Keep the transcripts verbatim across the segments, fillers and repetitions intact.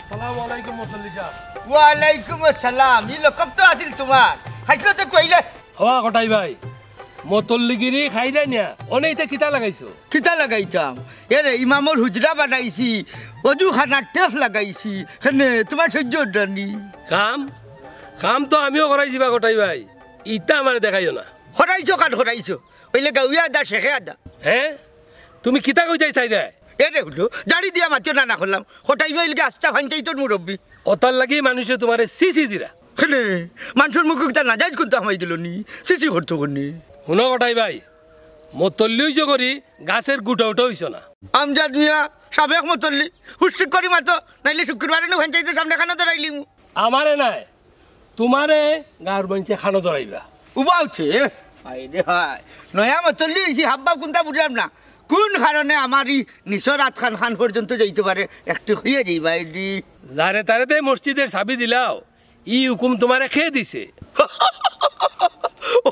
সালামু আলাইকুম মুসল্লি সাব। ওয়ালাইকুম আসসালাম। ই লকব তো আছিল তুমার। খাইছো তো কইলে? হওয়া কটাই ভাই, মতল্লিগিরি খাইরায় না, অনে ইতা কিতা লাগাইছো? কিতা লাগাইতাম? এরে ইমামর হুজরা বানাইছি, অজুখানার টেপ লাগাইছি। হেনে তুমার সহ্য অইরানি? কাম, কাম তো আমিও করাইছি বা কটাই ভাই, ইতা আমারে দেখাইও না। করাইছো কান করাইছো, অইলে গাউয়া আদা শেখে আদা। হে, তুমি কিতা কইতায় চাইরায়? এরে হুনো, জারি দিয়া মাতিও না, না করলাম। কটাই ভাই ইলগে আস্তা ফাঞ্চাইতর মুরব্বি। অতার লাগি মানুষে তুমারে সি সি দিরা। হেনে, মানষর মুখো কিতা নাজাইজ কুন্তা হামাই গেলো নি? সি সি করতো কনে? হুনো কটাই ভাই, মতল্লি অইছো করি, গাছের গুটা উঠা অইছো না। আমজাদ মিয়া, সাবেক মতল্লি, হুশ ঠিক করি মাতো, নাইলে শুক্রবারে নু ফাঞ্চাইতর সামনে খানো ধরাইলিমু। আমারে নায়, তুমারে গাউর মানষে খানো ধরাইবা। উবাউছে, হায় রে হায়। নয়া মতল্লি অইছি, হাবভাব কুন্তা বুঝলাম না। কুন কারণে আমার ই নিচর আতখান খান পর্যন্ত যাইতো পারে, একটু কইয়া যাইবা এডি। যারে তারে দে মসজিদর চাবি দিলাও, ই হুকুম তুমারে কে দিছে?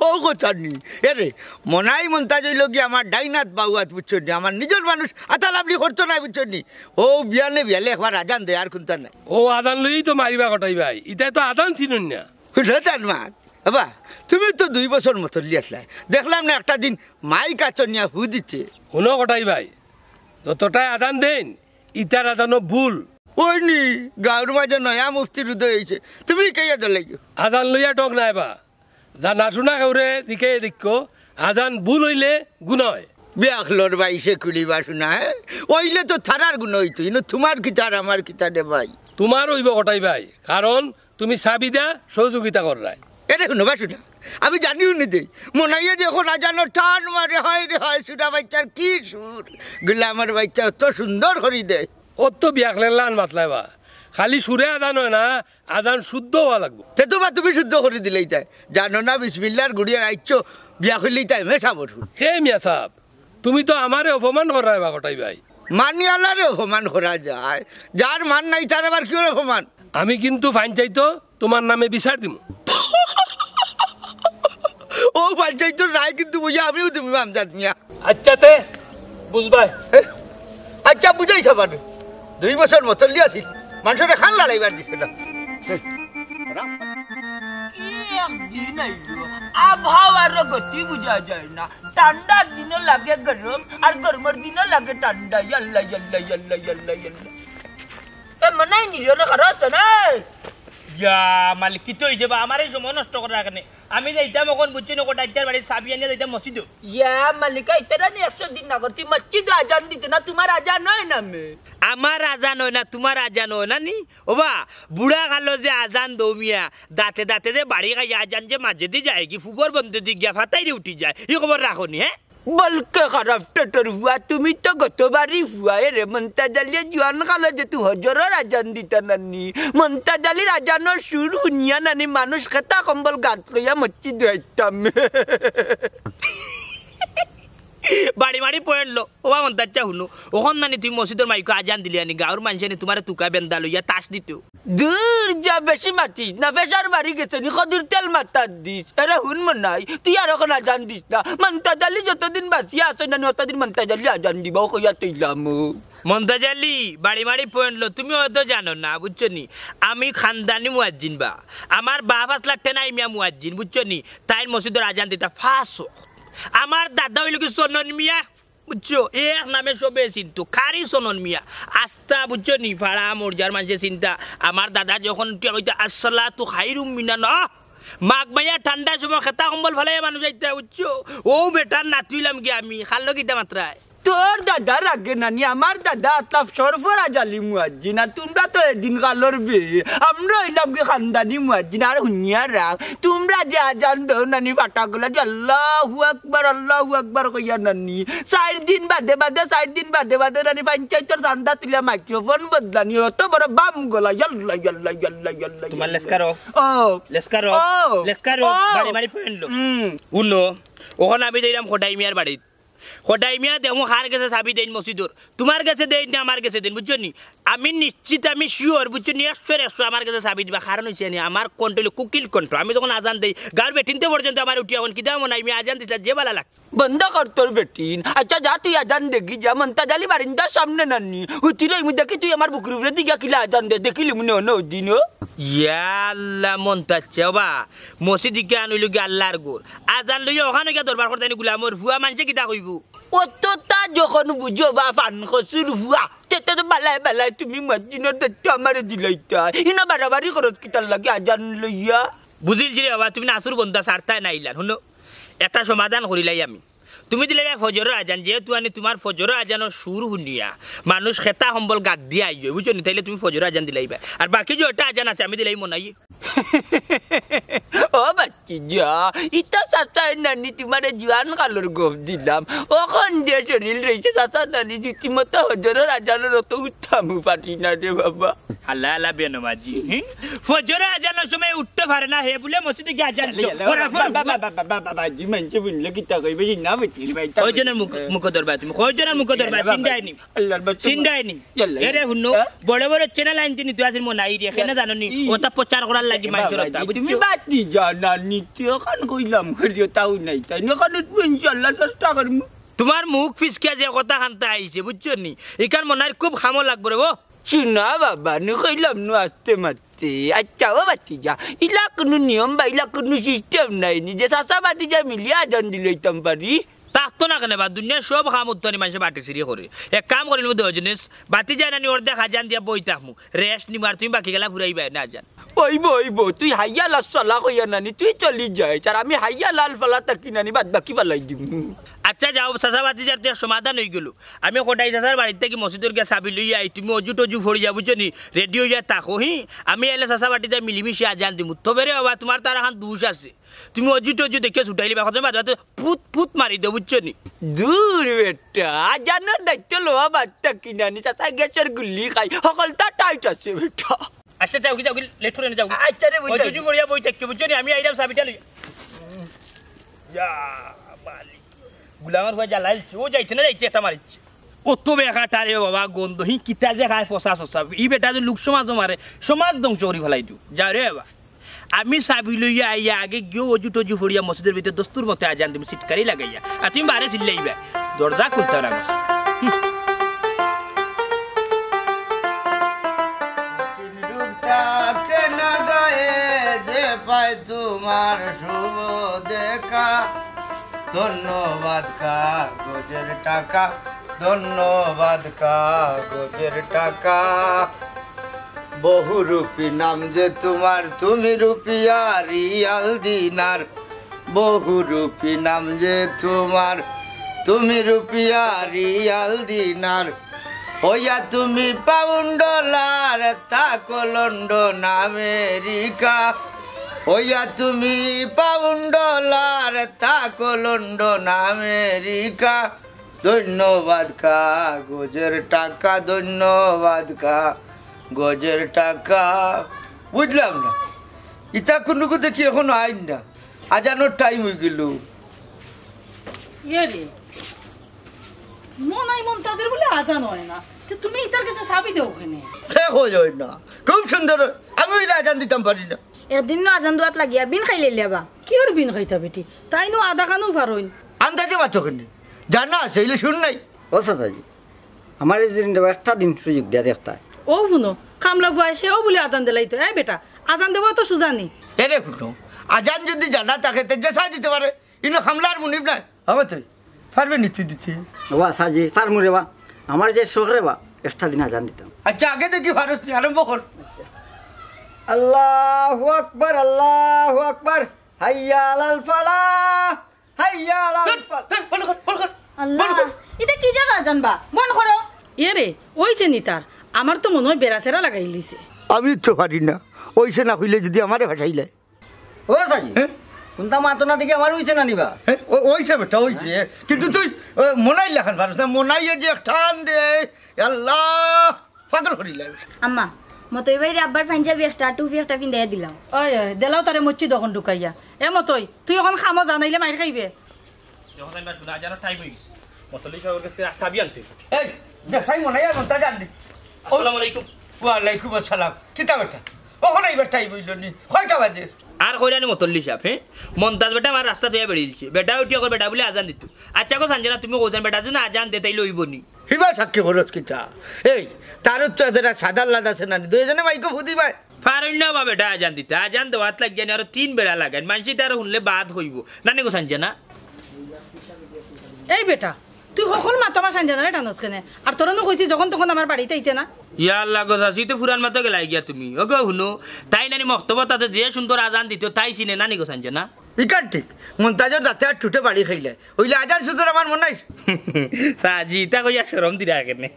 অউ কথা নি। এরে, মনাই মন্তাজ অইলো গি আমার ডাইন আত বাউ আত, বুঝছো নি? আমার নিজর মানুষ আতালাবলি করতো নায়, বুঝছো নি? অউ বিয়ালে বিয়ালে একবার আজান দে, আর কুন্তা নায়। অউ আজান লইয়াউ তো মারিবা কটাই ভাই, ইতায় তো আজান চিনইন না। হুনো তার মাত, বাবা, তুমি তো দুই বছর মতল্লি আছলায়, দেখলাম না একটা দিন মাইক আতো নিয়া ফু দিতে। হুনো কটাই ভাই, যতটায় আজান দেইন, ইতার আজানও ভুল। অয় নি, গাউর মাঝে নয়া মুফতির উদয় অইছে, তুমি কইয়া দিলাইও। আজান লইয়া ঢং নায় বা, জানা শুনা কেউরে দিকে দিক্কো, আজান ভুল অইলে গুনা অয়। বিয়াখলর ভাই সে কুড়ি বা শুনা, হে? অইলে তো তারার গুনা অইতো, ইনো তুমার কিতা আর আমার কিতা রে ভাই? তুমার অইবো কটাই ভাই, কারণ তুমি চাবি দা সহযোগিতা কররায়। এরে হুনো বা শুনা, আমি জানিও নি দেই, মনাইয়ে দেখো আজানর টান মারে, হায় রে হায়, ছোটা বাইচ্চার কি সুর, গুলামর বাইচ্চা অত সুন্দর করি দেয়। অত বিয়াখলের লান মাতলায় বা, খালি সুরে আজান অয় না, আজান শুদ্ধ অওয়া লাগবো। তে তো বা তুমি শুদ্ধ করি দিলাইতায়, জানো না বিসমিল্লার গুড়িয়া রাইচ্ছ বিয়া করিলিতায় মেসা বটু। হে মিয়া সাব, তুমি তো আমারে অপমান কররায় বা কটাই ভাই। মানিয়ালারে অপমান করা যায়, যার মান নাই তার আবার কিওর অপমান? আমি কিন্তু ফাইন চাইতো তুমার নামে বিচার দিমু। অউ ফাইন চাইতো রায় কিন্তু বুঝে আমিও দিমু আমজাদ মিয়া। আচ্ছা তে, বুঝবায়। এ, আচ্ছা বুঝাইছ আমারে। দুই বছর মতল্লি আছিল, মানষরে খান লড়াইবার দিছে না। কি একদিন আইলো, আবহাওয়ার গতি বুঝা যায় না। ঠান্ডার দিনও লাগে গরম, আর গরমর দিনও লাগে ঠান্ডা। ইয়াল্লা, ইয়াল্লা, ইয়াল্লা, ইয়াল্লা, ইয়াল্লা। এ মনাই নিল না, খারাপ আছে না? ইয়া, মালিক, কিতা অইছে বা? আমার ই সময় নষ্ট করার কেনে? আমি যাইতাম অখন, বুঝছো নি, কটাইচ্চার বাড়িত চাবি আনিয়া যাইতাম মসজিদো। ইয়া, মালিকা, ইতারা নি একশো দিন না করছি, মসজিদো আজান দিতে না, তুমার আজান অয় না মে। আমার আজান অয় না, তুমার আজান অয় না নি? ও বা, বুড়া কালো যে আজান দৌ মিয়া, দাঁতে দাঁতে যে বাড়ি খাইয়া আজান যে মাঝেদি যায়গি, ফুবর বন্ধেদি গিয়া ফাতাইরে উঠি যায়, ই খবর রাখো নি, হে? বলকে খারাপ টেটর ফুয়া, তুমি তো গতবারই ফুয়া, এরে মন্তাজ আলিয়ে জুয়ান কালো যে তুই হজরর আজান দিতা নানি। মন্তাজ আলির আজানর সুর হুনিয়া নানি মানুষ খেতা কম্বল গাত লইয়া মসজিদো আইতাম। বাড়ি মারি পয়েন্ট লো, ও বা মন্তাজ চা হুনো, অখন নানি তুমি মসজিদর মাইকো আজান দিলে আনি, গাউর মানষে নি তুমারে তুকা বেন্দা লইয়া তাস দিতো। দূর যা, বেশি মাতিস না, প্রেশার বাড়ি গেছে নি, কদুর তেল মাথাত দিস। এরে হুন মনাই, তুই আর অখন আজান দিস না। মন্তাজ আলি যতদিন বাঁচিয়া আছইন নানি, অতদিন মন্তাজ আলি আজান দিবা, অউ কইয়া তইলাম। মন্তাজ আলি, বাড়ি মারি পয়েন্ট লো, তুমি অয়তো জানো না, বুঝছো নি? আমি খানদানি মুয়াজ্জিন বা। আমার বাপ আছলা টেনাই মিয়া মুয়াজ্জিন, বুঝছো নি? তাইন মসজিদর আজান দিতা পাঁচ ওয়াক্ত। আমার দাদা অইলো গি সনন মিয়া, বুঝছো? এক নামে সবে চিনতো, খারি সনন মিয়া। আস্তা, বুঝছো নি? ফাড়া মর্জার মানষে চিনতা। আমার দাদা যখন উঠিয়া কইতা, "আসসালাতু খাইরুম মিনান", আহ! মাঘ মাইয়া ঠান্ডার সময় খেতা কম্বল ফালাইয়া মানুষ আইতা, বুঝছো? অউ বেটার নাতি অইলাম গি আমি, খাল্লো কিতা মাতরায়? তোর দাদার আগে নানি, আমার দাদা আতলাফ সরফরাজ আলী মুয়াজ্জিন, আর তুমরা তো এদিন কালর বে। আমরা অইলাম গি খানদানি মুয়াজ্জিন, আর হুনিয়া রাখ। তুমরা যে আজান দেও নানি ফাটা গলা দি, "আল্লাহু আকবার, আল্লাহু আকবার" কইয়া নানি। চাইর দিন বাদে বাদে, চাইর দিন বাদে বাদে নানি পঞ্চায়েতর চান্দা তুলিয়া মাইক্রোফোন বদলানি, অত বড় বাম গলা, ইয়াল্লা, ইয়াল্লা, ইয়াল্লা, ইয়াল্লা, তুমার ইয়াল্লা। লেস্কার অফ। অফ। লেস্কার অফ। অফ। লেস্কার অফ। অফ। বাড়ি বাড়ি পয়েন্ট লো। হুম। উনো, অখন আমি যাইরাম খোদাই মিয়ার বাড়িত। খোদাই মিয়া দেখমু কার গেছে চাবি দেইন মসজিদর। তুমার গেছে দেইন না আমার গেছে দেইন, বুঝছো নি? আমি নিশ্চিত, আমি sure, বুঝছো নি? একশোর একশো আমার গেছে চাবি দিবা। কারণ অইছে নি, আমার কণ্ঠ অইলো কুকিল কণ্ঠ। আমি যখন আজান দেই, গাঁওর বেটিন্তে পর্যন্ত আমার উঠিয়া কইন, "কিতা মনাই মিয়া আজান দিছলা, যে বালা লাগ।" বন্ধ কর তোর বেটিন। আচ্ছা যা, তুই আজান দেগি যা, মন্তাজ আলী বারিন্দার সামনে নানি। হুতি রইমু দেখি তুই আমার বুকুর উপরে দিগা কিলা আজান দে, দেখিলিমু নে অনো দিন ও। ইয়া আল্লাহ, মন্তাজ চাচা, ওবা, মসজিদ ইখান অইলো গি আল্লাহর ঘর। আজান লইয়া অখানো গিয়া দরবার করতায় নি গুলামর ফুয়া, মানষে কিতা কইবো? অততা যখন বুঝো বা ফান কসুর ফুয়া, তে তো বালায় বালায় তুমি মসজিদর দায়িত্ব আমারে দিলাইতায়। ইনো বাড়াবাড়ি করছ কিতার লাগি আজান লইয়া? বুঝিলছি রে ওবা, তুমি নাছুর বন্দা ছাড়তায় নায় ইলান। হুনো, একটা সমাধান করিলাই আমি। তুমি দিলাইবায় ফজরর আজান, যেহেতু আনি তুমার ফজরর আজানর সুর হুনিয়া মানুষ খেতা কম্বল গাদ দিয়া আইবো, বুঝছো নি? তাইলে তুমি ফজরর আজান দিলাইবায়। আর বাকি যে ওটা আজান আছে, আমি দিলাই মনাই। ও বাচ্চি যা, ইতা চাচায় নানি তুমারে জুয়ান কালর গফ দিলাম। অখন যে শরীল রইছে চাচা নানি জুতি মতো ফজরর আজানর অত উঠামু পারি না রে বাবা। হালা হালা বেনমাজি, হুম? ফজরর আজানর সময় উঠতে পারে না, হে বুলে মসজিদে গিয়া আজান দিল। ইয়াল্লা, ওরা ফর- বা- বা- বা- বা- বা- বাবাজি, মানষে হুনলে কিতা কইবে, যে না বেটির ভাই, তা কয়জনর মুখ, মুখ দরবার তুমি? কয়জনর মুখ দরবার? ইয়াল্লা, চিন্তায় নি। আল্লাহর বাচ্চা। চিন্তায় নি। ইয়াল্লা, এরে হুনো, হ্যাঁ? বড় বড় channel আনতে নি, তুই আসিল মনাই রে, কেনে জানো নি? ই। ওটা প্রচার করার লাগি এ মানষর বাবাজি, ওটা, তুমি বুঝছো? বাতি জানা নিতে, অখান কইলাম, করিও তাও নাই, তাই না? অখান উঠবো ইনশাআল্লাহ, চেষ্টা করমু। তুমার মুখ ফিসকিয়া যে কথা খান্তা আইছে, বুঝছো নি? ইখান মনাইর খুব কামো লাগবো রে, ও। শুনা বাবা, নু কইলাম নু আস্তে মাতে। আচ্ছা, ও বাতিজা, ইলা কুনু নিয়ম বা ইলা কুনু system নাই নি যে চাচা বাতিজা মিলিয়া আজান দিলাইতাম পারি? থাকতো না কেনে বা, দুনিয়ার সব কাম উত্তনি মানষে বাটি ছিড়ি করে। এক কাম করিল, বুঝছো নি? বাতিজা নানি অর্ধেক আজান দিয়া বই থাকমু, rest নিমু, আর তুমি বাকি গেলা ফুরাইবায় না আজান। অইবো, অইবো, তুই হাইয়া লাল সালা কইয়া নানি, তুই চলি যাইছ, আর আমি হাইয়া লাল ফালা থাকি নানি, বাদ বাকি ফালাই দিমু। আচ্ছা যাও, চাচা বাতিজার তো এক সমাধান অইগেলো। আমি কটাই চাচার বাড়িত থাকি মসজিদর গিয়া চাবি লইয়া আই, তুমি অজু টজু ফড়িয়া, বুঝছো নি, ready অইয়া থাকো, হি? আমি আইলে চাচা বাতিজা মিলিমিশি আজান দিমু। তবে রে বাবা, তুমার তার অখান দুষ আছে, তুমি অজু টজু দেখিয়া ছুটাইলিবা, কথা বাদ বাদ ফুত ফুত মারি দেও, বুঝছো নি? দূর বেটা, আজানর দায়িত্ব লওয়া বাদ থাকি নানি, চাচা গ্যাসর গুলি খাই, হকলতা tight আছে বেটা। আচ্ছা, যাও গি, যাও গি, late করে না, যাও গি। আচ্ছা রে, বুঝছি। অজু টজু ফড়িয়া বই থাকো, বুঝছো নি? আমি আইরাম চাবিটা লইয়া। ইয়া মালিক। গুলামর ফুয়া জ্বালাইলছে, ও যাইছে না যাইছে, একটা মারিছে। অত বেকার তারে বাবা, গন্ধ, হি কিতা যে খায়, ফসা সসা। ই বেটা যে লোক সমাজও মারে, সমাজ ধ্বংস করি ফালাই দিও। যা রে বাবা। আমি চাবি লইয়া আইয়া আগে গিয়া অজু টজু ফড়িয়া মসজিদর ভিতরে দস্তুর মতে আজান দিমু, সিটকারি লাগাইয়া। আর তুমি বারে চিল্লাইবায়, দরজা খুলতায় না। হুম। রূপ থাকে না গায়ে, যে পায় তোমার শুভ দেখা। ধন্যবাদ কাগজের টাকা, ধন্যবাদ কাগজের টাকা। বহুরূপী নাম যে তোমার, তুমি রুপিয়া রিয়াল দিনার। বহুরূপী নাম যে তোমার, তুমি রুপিয়া রিয়াল দিনার। হইয়া তুমি পাউন্ড ডলার, থাকো লন্ডন আমেরিকা। হইয়া তুমি পাউন্ড ডলার, থাকো লন্ডন আমেরিকা। ধন্যবাদ কাগজের টাকা, ধন্যবাদ কাগজের টাকা। বুঝলাম না, ইতা কুনুগু দেখি অখনো আইন না, আজানর time অইগেলো। ইয়ে রে, মনাই মন্তাজের বুলে আজান অয় না, তে তুমি ইতার গেছে চাবি দেও কেনে? হে কয় অয় না, খুব সুন্দর, আমি অইলে আজান দিতাম পারি না। একদিন নু আজান দুয়াত লাগিয়া বিন খাইলাইলা বা। কিওর বিন খাইতা বেটি? তাইন নু আধা খানও পারইন। আন্দাজে মাতো কেনে? জানা আছে, অইলে হুন নাই। ও চাচাজি, আমারে যদি একটা দিন সুযোগ দিয়া দেখতায়। ও হুনো, কামলা ফুয়ায়, হেও বুলে আজান দিলাইতো। এ বেটা, আজান দেওয়া তো সুজা নি। এরে হুনো, আজান যদি জানা থাকে, তে যে চাই দিতে পারে। ইনো কামলার মুনিব নাই। আমার তুই পারবে নি তুই দিতে? ও চাচাজি, পারমু রে বা। আমার যে শখ রে বা, একটা দিন আজান দিতাম। আচ্ছা, আগে দেখি পারস নি, আরম্ভ কর। আল্লাহু আকবার, আল্লাহু আকবার। হাইয়া আলাল ফালাহ, হাইয়া আলাল ফালাহ। বন্ধ কর, বন্ধ কর। আল্লাহ, বন্ধ কর। ইটা কি জাগা আজান বা? বন্ধ করো। এরে, অইছে নি তার? আমার তো মনো অয় বেড়াছেড়া লাগাইলিছে। আমি তো পারি না, অইছে না কইলে যদি আমারে ভাসাইলায়। ও চাচাজি, হ্যাঁ? কুনতা মাতো না দেখি আমার অইছে না নি বা? হ্যাঁ, ও-, অইছে বেটা, অইছে। কিন্তু তুই, ও, মনাইর লাখান পারস না, মনাইয়ে যে এক টান দে, আল্লাহ, পাগল করিলায়। আম্মা, মতই ভাইরে আব্বার পাঞ্জাবি একটা, টুপি একটা পিন্দাইয়া দিলাও। ওই, ওই, দিলাও তারে মসজিদ অখন ঢুকাইয়া। এ মতই, তুই অখন কামো যা, নাইলে মাইর খাইবে। দেখো তাই না, শুনা, আজানর time অই গেছে। মতল্লি সাবর গেছ থাকি চাবি আনতে অইবো। এই, দেশাই মনে হয় মন্তাজ আনলি। আসসালামু আলাইকুম। ওয়ালাইকুম আসসালাম। কিতা বেটা? অখন আইবার টাইম অইলো নি? কয়টা বাজে? আর কইরা নি মতল্লি সাব, হে? মন্তাজ বেটা আমার রাস্তা থইয়া বেড়াইলছে। বেটা উঠি অখন বেটা বুলে আজান দিতো। আচ্ছা গো সাঞ্জনা, তুমি কও চাইন বেটা যদি আজান দে তাইলে অইবো নি? হিবা সাক্ষী খরচ কিতা? এই, তার তো এদের সাদার লাদ আছে না নি? দুইজনে মাইকো ফুদি ভাই। পারইন না বা বেটা আজান দিতা। আজান দেওয়াত লাগিয়া নি আরো তিন বেড়া লাগাইন। মানষে ইতা আরো হুনলে বাদ কইবো। নানি গো সাঞ্জনা? এই বেটা, তুই হকল মাতো আমার সাঞ্জনারে টানস কেনে? আর তোরে নু কইছি যখন তখন আমার বাড়িত আইতে না। ইয়া আল্লাহ গো চাচি, তো ফুরান মাতো গেলায় গিয়া তুমি। ও গো হুনো, তাইন নানি মক্তবত আছে যে সুন্দর আজান দিতো, তাই চিনে নানি গো সাঞ্জনা? ইখান ঠিক, মন্তাজর দাঁতে আর ঠুটে বাড়ি খাইলে। অইলে আজান সুন্দর আমার মনে হয়। চাচি, ইতা কইয়া শরম দিরা কেনে?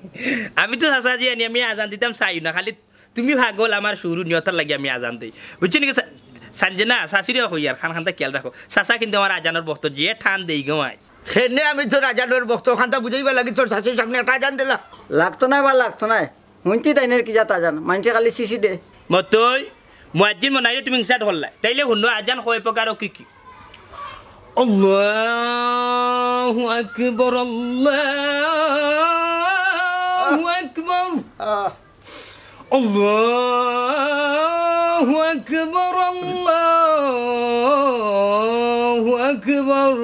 আমি তো চাচাজি আনি আমি আজান দিতাম চাইও না, খালি তুমি পাগল আমার সুরু নিয়তর লাগি আমি আজান দেই। বুঝছো নি গো সা-, সাঞ্জনা, চাচিরেও কইয়ার, খান খানতা খিয়াল রাখো। চাচা কিন্তু আমার আজানর বক্ত যে টান দেই গো মাই। হেনে আমি তোর আজানর বক্ত খানতা বুঝাইবার লাগি তোর চাচির সামনে একটা আজান দিলা। লাগতো নায় বা লাগতো নায়। হুনছি তাইনের কি জাত আজান, মানষে খালি সিসি দে। মতই, মুয়াজ্জিন মনাইরে তুমি ইনসাল্ট করলায়। তাইলে হুনো আজান কয় প্রকার ও কি কি? আল্লাহু আকবার, আল্লাহু আকবার। আহ। আল্লাহু আকবার, আল্লাহু আকবার।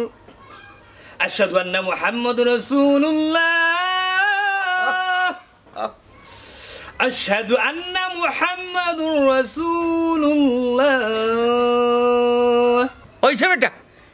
আশহাদু আন্না মুহাম্মাদুর রাসূলুল্লাহ। আশহাদু আন্না মুহাম্মাদুর রাসূলুল্লাহ। অইছে বেটা,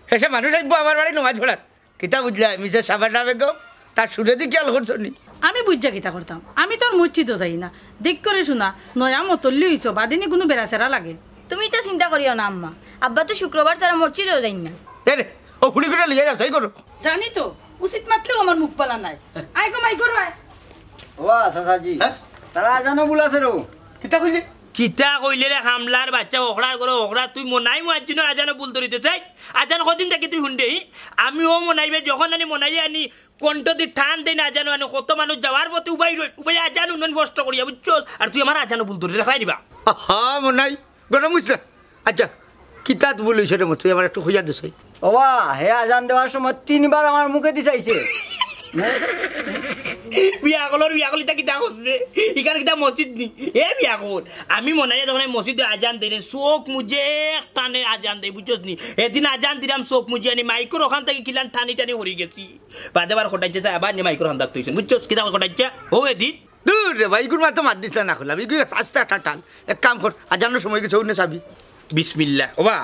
হেষে মানুষ আইবো আমার বাড়ি নমাজ পড়াত। কিতা বুঝলায়, মিসেস শাবানা বেগম? তার সুরেদি খিয়াল করছো নি? আমি বুঝিয়া কিতা করতাম? আমি তো আর মসজিদো যাই না। দেখ করে শুনা, নয়া মতল্লি অইছো, বাদিনে কুনু বেড়াছেড়া লাগে। তুমি ইতা চিন্তা করিও না আম্মা, আব্বা তো শুক্রবার ছাড়া মসজিদো যাইন না। এ রে, ও ফুড়িগুরে লইয়া যাও, তাই করো। জানি তো, উচিত মাতলেও আমার মুখ বালা নায়। আয় গো মাই করো আয়। ওয়া চাচাজি, হ্যাঁ? তারা আজানো বুলাছে রো। কিতা কইলে? কিতা কইলে রে হামলার বাচ্চা, ওখড়ার ঘরো ওখড়া, তুই মনাই মুয়াজ্জিনর আজানো বুল ধরিতে চাই? আজান কদিন থাকি তুই হুনরে, হি? আমি ও মনাইবে যখন আনি মনাই আনি কণ্ঠ দি টান দেই না আজানো আনি, কত মানুষ যাওয়ার পথে উবাই রই, উবাই আজান উন্নয়ন স্পষ্ট করিয়া, বুঝছস? আর তুই আমার আজানো বুল ধরি রাখাই দিবা। আহা, মনাই, গরম উঠছে। আচ্ছা, কিতাত ভুল অইছে রে মতই, আমার একটু খুঁজা দিছই। ওবা, হে আজান দেওয়ার সময় তিনবার আমার মুখে দি চাইছে। বিয়াকলর বিয়াকল ইতা কিতা করছে? ইখান কিতা মসজিদ নি? এ বিয়াকল, আমি মনাইয়া যখন আমি মসজিদো আজান দেই রে, চোখ মুজে এক টানে আজান দেই, বুঝছস নি? এদিন আজান দিলাম চোখ মুজে আনি, মাইকর ওখান থাকি কিলান টানি টানি হরি গেছি। বাদে বার কটাইছে, তাই আবার নি মাইকর হান্দাত থইছেন, বুঝছস? কিতা কটাইছে? ও এদিন। দূর রে ভাই, ইগুর মাতো মাত দিতা না করলাম, ইগুর আস্তা টাটাল। এক কাম কর, আজানর সময় গেছে, অন্য চাবি। বিসমিল্লাহ। ওবা,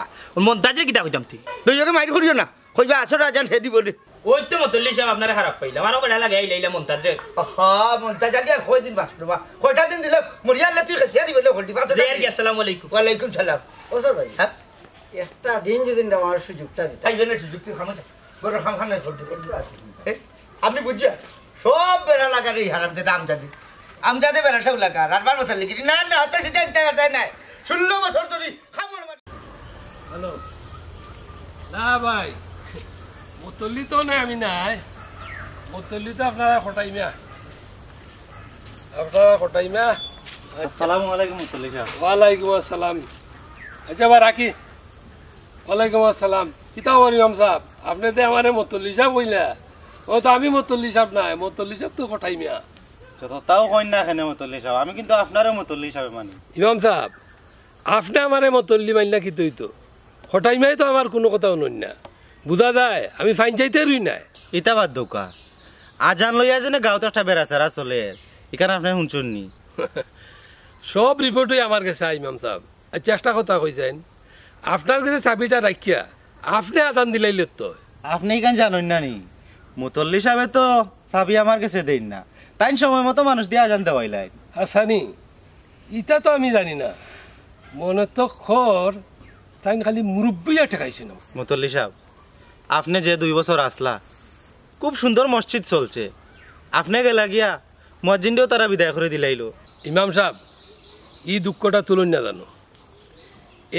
মন্তাজরে কিতা কইতাম তুই? দুইজনে মাইর করিও না, কইবা আসর আজান হে দিব রে। ওই তো মতল্লি সাব আপনারে খারাপ পাইলাম, আরো বেড়া লাগে আইলা আইলা মন্তাজরে। আহা, মন্তাজ আলী আর কয়দিন বাঁচলো বা? কয়টা দিন দিলে মরিয়া আল্লাহ তুই খেসিয়া দিবে না, ঘন্টি বাঁচো রে। আসসালামু আলাইকুম। ওয়ালাইকুম সালাম। ও স্যার ভাই। হ্যাঁ? একটা দিন যদি আমার সুযোগটা দিতে। তাই জন্য সুযোগ তুই খামো যা। বড় খাম খাম নাই ঘন্টি ঘন্টি আছে। এ, আমি বুঝিয়া সব বেড়া লাগার এই হারাম দাদা আমজাদে। আমজাদে বেড়াটাও লাগা, আর বার বছর লেগে না, না, তো সেটা ইচ্ছা করতে নাই। ষোলো বছর ধরে খামড় মারি। হ্যালো। না ভাই, মতল্লি তো নাই, আমি নাই। মতল্লি তো আপনারা কটাই মিয়া। আপনারা কটাই মিয়া। আচ্ছা। আসসালামু আলাইকুম মতল্লি সাব। ওয়ালাইকুম আসসালাম। আচ্ছা, ভাই রাখি। ওয়ালাইকুম আসসালাম। কিতা খবর ইমাম সাব? আপনে তো আমারে মতল্লি সাব কইলা। ও তো আমি মতল্লি সাব নায়, মতল্লি সাব তো কটাই মিয়া। যততাও কইন না কেনে মতল্লি সাব, আমি কিন্তু আপনারে মতল্লি সাবে মানি। ইমাম সাব, আপনে আমারে মতল্লি মানলা কিতা অইতো? কটাই মিয়ায় তো আমার কুনু কথা হুনইন না। বুঝা যায়, আমি ফাইন চাইতে রুই নায়। ইতা বাদ দেউক্কা। আজান লইয়া যেনে গাঁওত একটা বেড়াছেড়া চলের, ইখান আপনে হুনছইন নি? সব রিপোর্টই আমার গেছে আয়, ইমাম সাব। আচ্ছা, একটা কথা কই যাইন, আপনার গেছে চাবিটা রাখিয়া আপনে আজান দিলাইলে তো। আপনে ইখান জানইন না নি? মুতল্লি সাবে তো চাবি আমার গেছে দেইন না, তাইন সময় মতো মানুষ দিয়া আজান দেওয়াইলাইন। হাসানি, ইতা তো আমি জানি না, মনে তো খর তাইন খালি মুরব্বিয়ে ঠেকাইছে না। মুতল্লি সাব, আপনে যে দুই বছর আসলা, খুব সুন্দর মসজিদ চলছে, আপনে গেলা গিয়া মুয়াজ্জিনরেও তারা বিদায় করি দিলাইলো। ইমাম সাব, ই দুঃখটা তুলইন না জানো।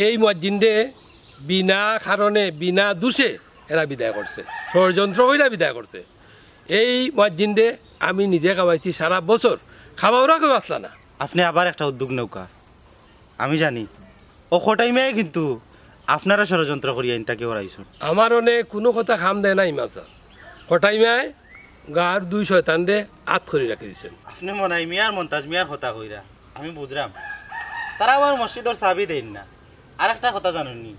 এই মুয়াজ্জিনরে বিনা কারণে, বিনা দোষে এরা বিদায় করছে, ষড়যন্ত্র কইরা বিদায় করছে। এই মুয়াজ্জিনরে আমি নিজে খাওয়াইছি সারা বছর, খাওয়াওরা কেউ আসলা না। আপনে আবার একটা উদ্যোগ নেউক্কা, আমি জানি ও কটাই মিয়ায় কিন্তু আপনারে ষড়যন্ত্র করিয়া ইনতাকে হরাইছইন। আমার অনে কুনু কথা কাম দেয় না ইমাম সাব। কটাই মিয়ায় গাঁওর দুই শয়তানরে আত করি রাখি দিছইন। আপনে মনাই মিয়া আর মন্তাজ মিয়ার কথা কইরা, আমি বুঝরাম। তারা আমার মসজিদর চাবি দেইন না। আর একটা কথা জানইন নি,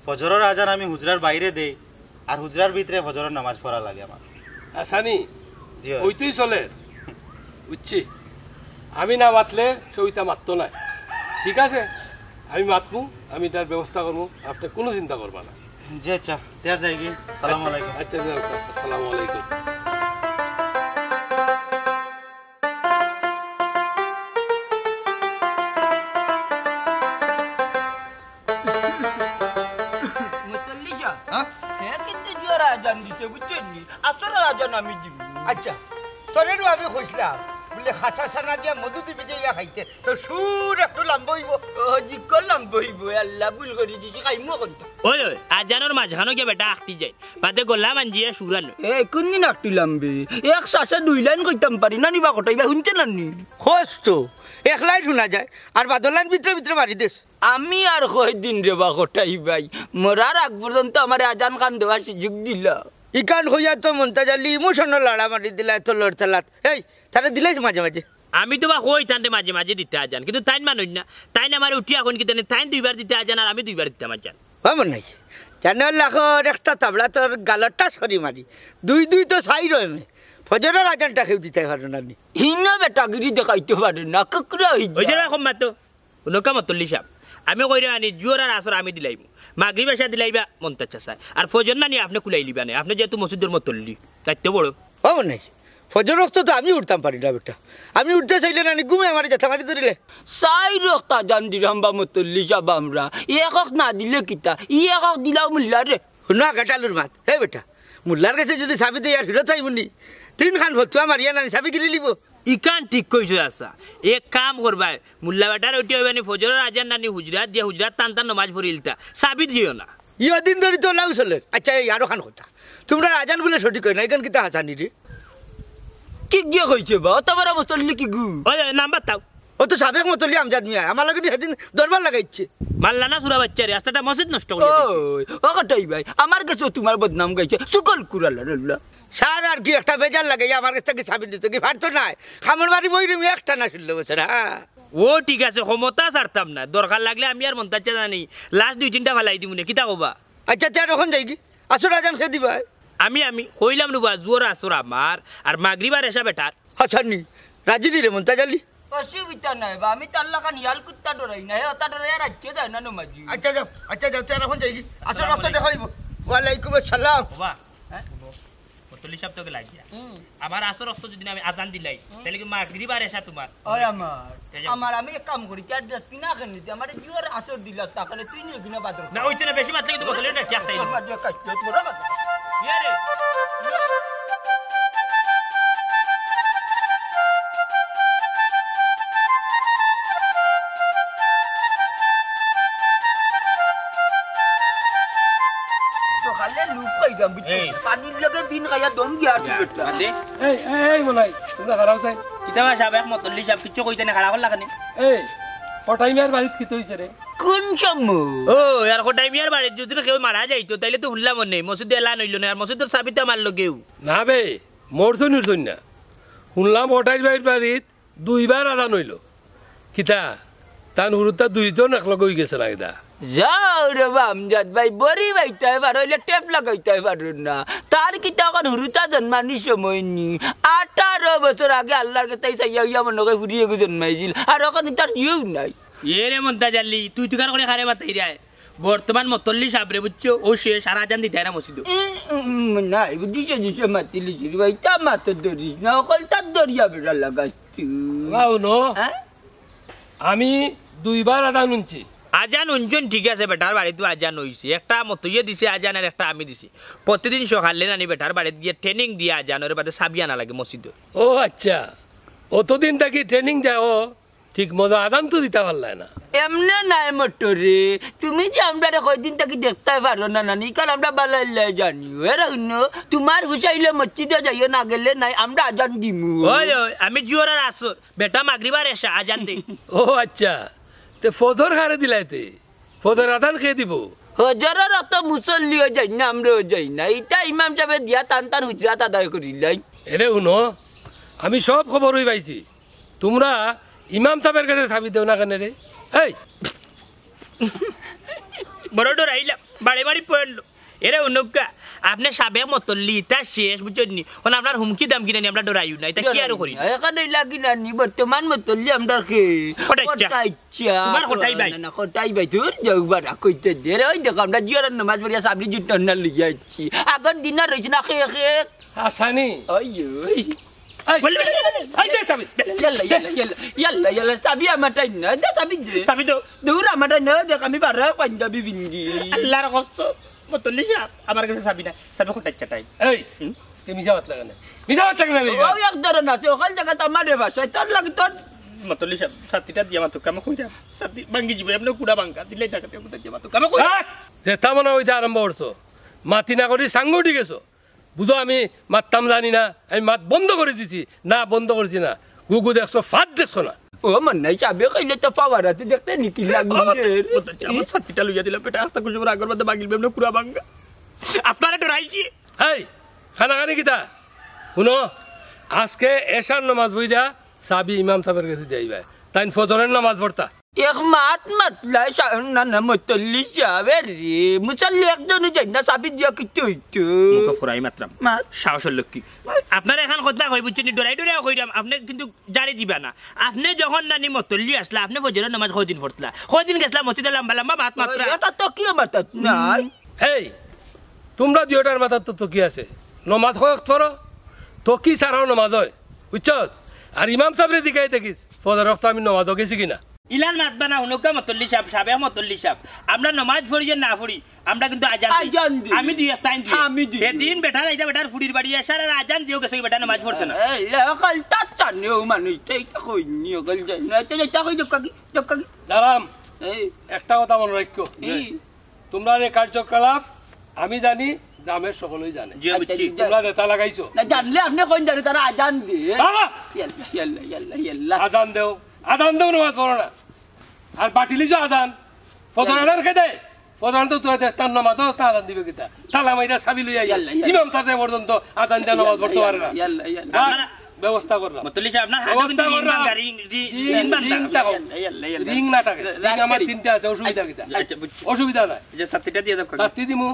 ফজরর আজান আমি হুজরার বাইরে দেই, আর হুজরার ভিতরে ফজরর নামাজ পড়া লাগে আমার। আসানি, জি অয়। ওইটাই চলে, বুঝছি। আমি না মাতলে সে ওইটা মাততো না। ঠিক আছে, আমি মাতমু, আমি তার ব্যবস্থা করমু, আপনে কুনু চিন্তা করবা না। জি আচ্ছা, তে আর যাইগি। সালামু আলাইকুম। আচ্ছা, যাও, আসসালামু আলাইকুম। মুতল্লি সাব, হ্যাঁ? হে কিন্তু জোহরর আজান দিছে, বুঝছইন নি? আসরর আজান আমি দিমু। আচ্ছা, তোরেও আমি কইছলাম, বুলে খাসা চানা দিয়া মধু দিবি যে ইয়া খাইতে, তো সুর একটু লাম্বা অইবো। ও, জিক্কর লাম্বা অইবো, আল্লাহ ভুল করি দিছি, খাইমু অখন তো। ওই, ওই, আজানর মাঝখানো গিয়া বেটা আটকি যায়, বাদে গলা মাঞ্জিয়া সুর আনো। এ, কুনদিন আটকিলাম বে? এক শ্বাসে দুই লাইন কইতাম পারি না নি বা কটাই বা, হুনতে না নি? কস তো, এক লাইন হুনা যায়, আর বাদর লাইন ভিতরে ভিতরে মারি দেস। আমি আর কয়দিন রে বা কটাই ভাই, মরার আগ পর্যন্ত আমারে আজান খান দেওয়ার সুযোগ দিলা। ইখান কইয়া তো মন্তাজ আলী ইমোশনাল লাড়া মারি দিলা এত লড়তালাত। এই, তারে দিলাইস মাঝে মাঝে। আমি তো বা কই তানরে মাঝে মাঝে দিতা আজান, কিন্তু তাইন মানইন না। তাইন আমারে উঠিয়া কইন কিতা নি, তাইন দুইবার দিতা আজান আর আমি দুইবার দিতাম আজান। হমন নাই। জানো লাখর একটা তাবড়া তোর গালর টাস করি মারি। দুই দুই তো চাইর অয় মে। ফজরর আজানটা কেউ দিতায় পারে না নি। হিনো বেটাগিরি দেখাইতে পারে না, কুকুরা অই ওই যে যা। এরকম মাতো। হুনউক্কা মতল্লি সাব, আমি কইরাম আনি, জোহর আর আসর আমি দিলাইমু, মাগরিব এশা দিলাইবা মন্তাজ চাচায়, আর ফজর নানি আপনে কুলাইলিবা নে, আপনে যেহেতু মসজিদর মতল্লি, দায়িত্ব বড়। ও নাই, ফজর অক্ত তো আমি উঠতাম পারি না বেটা, আমি উঠতে চাইলে নানি ঘুমে আমারে জাতা মারি ধরিলে। চাইর অক্ত আজান দিরাম বা মতল্লি সাব আমরা, এক অক্ত না দিলে কিতা, ই এক অক্ত দিলাও মুল্লারে। হুনো আগাটালুর মাত, হে বেটা, মুল্লার গেছে যুদি চাবি দেই আর ফিরত আইমু নি, তিনখান ফতুয়া মারিয়া নানি চাবি গিলি লিবো। ইখান ঠিক কইছো চাচা। এক কাম করবায়, মুল্লা বেটারে উঠিয়া কইবায় নি ফজরর আজান নানি হুজরাত দিয়া হুজরাত তান তান নমাজ পড়িলিতা। চাবি দিও না। ইয়দিন ধরি তো লাউ চলের। আচ্ছা, এই আরোখান কথা। তুমরার আজান বুলে সঠিক অয় না, ইখান কিতা হাছানি রে? কিগুয়ে কইছে বা? অত বড় মতল্লি কিগু? ওই, ওই, নাম্বার তাও। ও তো সাবেক মতল্লি আমজাদ মিয়া, আমার লগে নি হেদিন দরবার লাগাইছে। মাল্লা না সুরা বাইচ্চারে, আস্তাটা মসজিদ নষ্ট করিয়া দিছে। ওই, ও কটাই ভাই, আমার গেছেও তুমার বদনাম গাইছে, চুগল কুড়াল। সার আর কি একটা বেজার লাগে, আমার গেছ থাকি চাবি নিতো কি পারতো নায়। কামড় মারি বই রুমি একটা না ষোলো বছর, হ্যাঁ। ও ঠিক আছে, ক্ষমতা ছাড়তাম না, দরকার লাগলে আমি আর মন্তাজ চাচা নানি লাশ দুই তিনটা ফালাই দিমুনে, কিতা কবা? আচ্ছা, তে আর অখন যাইগি? আসর আজান কে দিবায়? আমি, আমি, কইলাম নু বা, জোহর আসর আমার, আর মাগরিব আর এশা বেটার। আচ্ছা নি, রাজি নি রে মন্তাজ আলী? অসুবিধা নাই বা, আমি তার লাখান হিয়াল কুত্তা ডরাই না, হে অতা ডরাইয়া রাইতে যায় না নমাজি। আচ্ছা যাও, আচ্ছা যাও, তে আর অখন যাইগি? আসর আসসালামু আলাইকুম। দেখা অইবো। ওয়ালাইকুম আসসালাম। বাবা, হ্যাঁ? মতল্লি সাব তো গেলা গিয়া। হুম। আমার আসর অক্ত যুদি আমি আজান দিলাই, হুম। তাইলে কি মাগরিব আর এশা তুমার? ওই আমার, এই যে আমার আমি এক কাম করি, চার দশ দিন আগে নিতে, আমার জোহর আসর দিলা, তাহলে তুই নিয়ে কিনা বাদ না, ওইতে না, বেশি মাতলে কিন্তু বদলে না, কি একটা তোর মাঝে কাজ, তোর বড় মাথা। ইয়ে রে। সকালে লুফ খাইতাম, বুঝছো? এই। পানির লগে বিন খাইয়া দম গিয়া আর কি করতাম। বাদে? এই, এই, এই, বলাই, তুমরা খাড়াও চাই। কিতা বা সাবেক মতল্লি সাব, কিচ্ছু কইতা না, খাড়া করলা কেনে? এই, কটাই মিয়ার বাড়িত কিতা অইছে রে? কোন সময়? ও, আর কটাই মিয়ার বাড়িত যুদি কেউ মারা যাইতো, তাইলে তো হুনলাম অনে, মসজিদো এলান অইলো না, আর মসজিদর চাবি তো আমার লগেউ। না বে, মরছইন উঠছইন না। হুনলাম কটাই ভাইর বাড়িত দুইবার আজান অইলো। কিতা? তান হুরুতা দুইজন একলগে অইগেছে না কিতা? যাও রে বা আমজাদ ভাই, বড়ি বাইতায় পারো, অইলে টেপ লাগাইতায় পারো না। তার কিতা অখন হুরুতা জন্মানির সময় নি? আঠারো বছর আগে আল্লার গেছে চাইয়া অইয়া মনো কয় ফুড়ি এগু জন্মাইছিল, আর অখন তার ইয়েও নাই। এ রে মন্তাজ আলী, তুই তুকার করি কারে মাতাইরায়? বর্তমান মতল্লি সাবরে বুঝছো, অউ শেষ, আর আজান দিতায় না মসজিদো। উম, উম, না, বুঝিছে, বুঝিছে, মাতিলি রে ভাই, তা মাতো ধরিস না, অকলতা ধরিয়া বেড়া লাগাস তুই। বাবু, নো। হ্যাঁ? আমি দুইবার আজান হুনছি। আজান হুনছইন ঠিক আছে, বেটার বাড়িত আজান অইছে, একটা মতইয়ে দিছে আজান আর একটা আমি দিছি। প্রতিদিন সকালে নানি বেটার বাড়িত গিয়া training দিয়া আজান, ওর বাদে চাবি আনা লাগে মসজিদর। ও আচ্ছা, অতদিন থাকি training দেও, ঠিক মতো আজান তো দিতা পারলায় না। এমনে নায় মটরে, তুমি যে আমরারে কয়দিন থাকি দেখতায় পারো না নানি, কারণ আমরা বালাইল্লায় জানি। এরা অন্য, তুমার হুশাইলে মসজিদো যাইও না, গেলে নাই, আমরা আজান দিমু। ওই, ওই, আমি জোহর আর আসর, বেটা মাগরিব আর এশা আজান দে। ও আচ্ছা, তে ফজর কারে দিলাইতে? ফজর আজান কে দিবো? ফজরর অত মুসল্লিও যাইন না, আমরাও যাই না। ইতা ইমাম সাবে দিয়া তান তান হুজরাত আদায় করিলাই। এরে হুনো, আমি সব খবরই পাইছি। তুমরা ইমাম সাবর গেছে চাবি দেও না কেনে রে? এই, বড় ডরাইলাম, বাড়ি বাড়ি পড়লো। এরে হুনউক্কা, আপনে সাবেক মতল্লি, ইতা শেষ, বুঝছইন নি? অখন আপনার হুমকি দামকি নানি, আমরা ডরাইও না, ইতা কি আরো করি? অখন অইলা কিতা নি, বর্তমান মতল্লি আমরার কে? কটাইচ্ছা। কটাইচ্ছা। তুমার কটাই ভাই। না, না, কটাই ভাই, তোর যাও বাড়া কইতে দে রে, ওই দেখো, আমরা জিয়ারর নামাজ পড়িয়া সাবরি জুট্টা না লইয়া আইছি। আগর দিন আর রইছে না, খে, খে। হাসানি। ওই, ওই। এই, বলে, বলে, বলে, বলে। এই দে চাবি। ইয়াল্লা, ইয়াল্লা, ইয়াল্লা, ইয়াল্লা, ইয়াল্লা, চাবি আমার টাইম না, দে চাবি দে। চাবি তো। দূর আমার টাইম না, দেখ আমি বারো পাঞ্জাবি বিন্দি। আল্লাহর কসম, মতল্লি সাব, আমার গেছে চাবি না, চাবি কটাইচ্ছা তাই। এই, হুম? তুই মিছা মাত লাগে না, মিছা মাত লাগে না, ও, এক ধরন আছে, ওখান জাগাত আমার রে ভাষায়, তোর লাগে তোর। মতল্লি সাব, ছাতিটা দিয়া মাতুক্কা, আমি কইরাম। ছাতি ভাঙ্গি যিবো, এমনে কুড়া ভাঙ্গা, দিলে জাগাতে কুড়া দিয়া মাতুক্কা, আমি কইরাম। আহ! যেতা মনে অয় অইতা আরম্ভ করছো, মাতি না করি সাঙ্গু উঠি গেছো। বুঝো, আমি মাততাম জানি না, আমি মাত বন্ধ করি দিছি। না, বন্ধ করছি না। গুগু দেখছো, ফাঁদ দেখছো না। ও মন্নাই, চাবি কইলে তো পাওয়ার আছে, দেখতে নি কি লাগবে রে? আমার ছাতিটা লইয়া দিলাম, বেটা, আস্তা খুশি করে আগর মধ্যে বাগিল বেমনে কুড়া ভাঙ্গা। আপনারে ডরাইছি। এই, কানাকানি কিতা? হুনো, আজকে এশার নামাজ পড়িয়া চাবি ইমাম সাবর গেছে দিয়া আইবায়। তাইন ফজরর নামাজ পড়তা। এক মাত মাতলায় সা-, না, না, মতল্লি সাব, এ রে, মুসল্লি একজনও যাই না, চাবি দিয়া কিতা অইতো? মুখে ফুরাই মাতরাম। মাত। সাহসর লক্ষ্মী। আপনারে এখান কথা কই, বুঝছইন নি? ডরাই ডরাই কইরাম, আপনে কিন্তু জারি দিবা না। আপনে যখন নানি মতল্লি আছলা, আপনে ফজরর নামাজ কয়দিন পড়তলা? কয়দিন গেছলা মসজিদো লম্বা লম্বা মাত মাতরা? ইটা তো কিও মাতাত নাই। এই, তুমরা দুইওটার মাথাত তো তকি আছে। নমাজ কয় ওয়াক্ত পড়ো? তকি ছাড়াও নমাজ অয়, বুঝছস? আর ইমাম সাবরে জিগাই দেখিস, ফজর ওয়াক্ত আমি নমাজো গেছি কিনা। ইলান মাতবা না, হুনউক্কা মতল্লি সাব, সাবেক মতল্লি সাব। আমরা নমাজ পড়ি আর না পড়ি, আমরা কিন্তু আজান দেই। আজান দেই। আমি দেই, তাইন দেই। আমি দেই। হেদিন বেটা যাইতা বেটার ফুড়ির বাড়ি, এশার আর আজান দিও গেছে, বেটা নমাজ পড়ছে না। এই, লে, অকল তার চানে ও মানুষ, তাই তো কইনি, অকল জানি না। আচ্ছা, আচ্ছা, কই দোকা কি? দোকা কি? দাঁড়াম। এই। একটা কথা মনে রাখিও। এই। তুমরার এই কার্যকলাপ আমি জানি, গ্রামের সকলেই জানে। জি, বুঝছি। আচ্ছা, তুমরা যেতা লাগাইছো। না, জানলে আপনে কইন জানো, তারা আজান দে। বাবা! ইয়াল্লা, ইয়াল্লা, ইয়াল্লা, ইয়াল্লা। আজান দেও, আজান দেও, নমাজ পড়ো না। আর বাটিলিছো আজান। ফজর আজান কে দে? ফজর আজান তো তুরা দেস, তার নমাজ তো তা আজান দিবে কিতা? তালা মাইরা চাবি লইয়া আইয়া। ইয়াল্লা, ইয়াল্লা। ইমাম সাবে পর্যন্ত আজান দিয়া নমাজ পড়তে পারে না। ইয়াল্লা, ইয়াল্লা। হ্যাঁ? ব্যবস্থা করলাম। মতল্লি সাব, আপনার হাতে কিন্তু ব্যবস্থা রিং করলাম। বান্ধা, রিং, রিং, রিং, রিং বান্ধা। থাকো। ইয়াল্লা, ইয়াল্লা, ইয়াল্লা। রিং না থাকে। রিং আমার তিনটা আছে, অসুবিধা কিতা? আচ্ছা, বুঝছি। অসুবিধা নাই। যে ছাতিটা দিয়া দাও। ছাতি দিমু।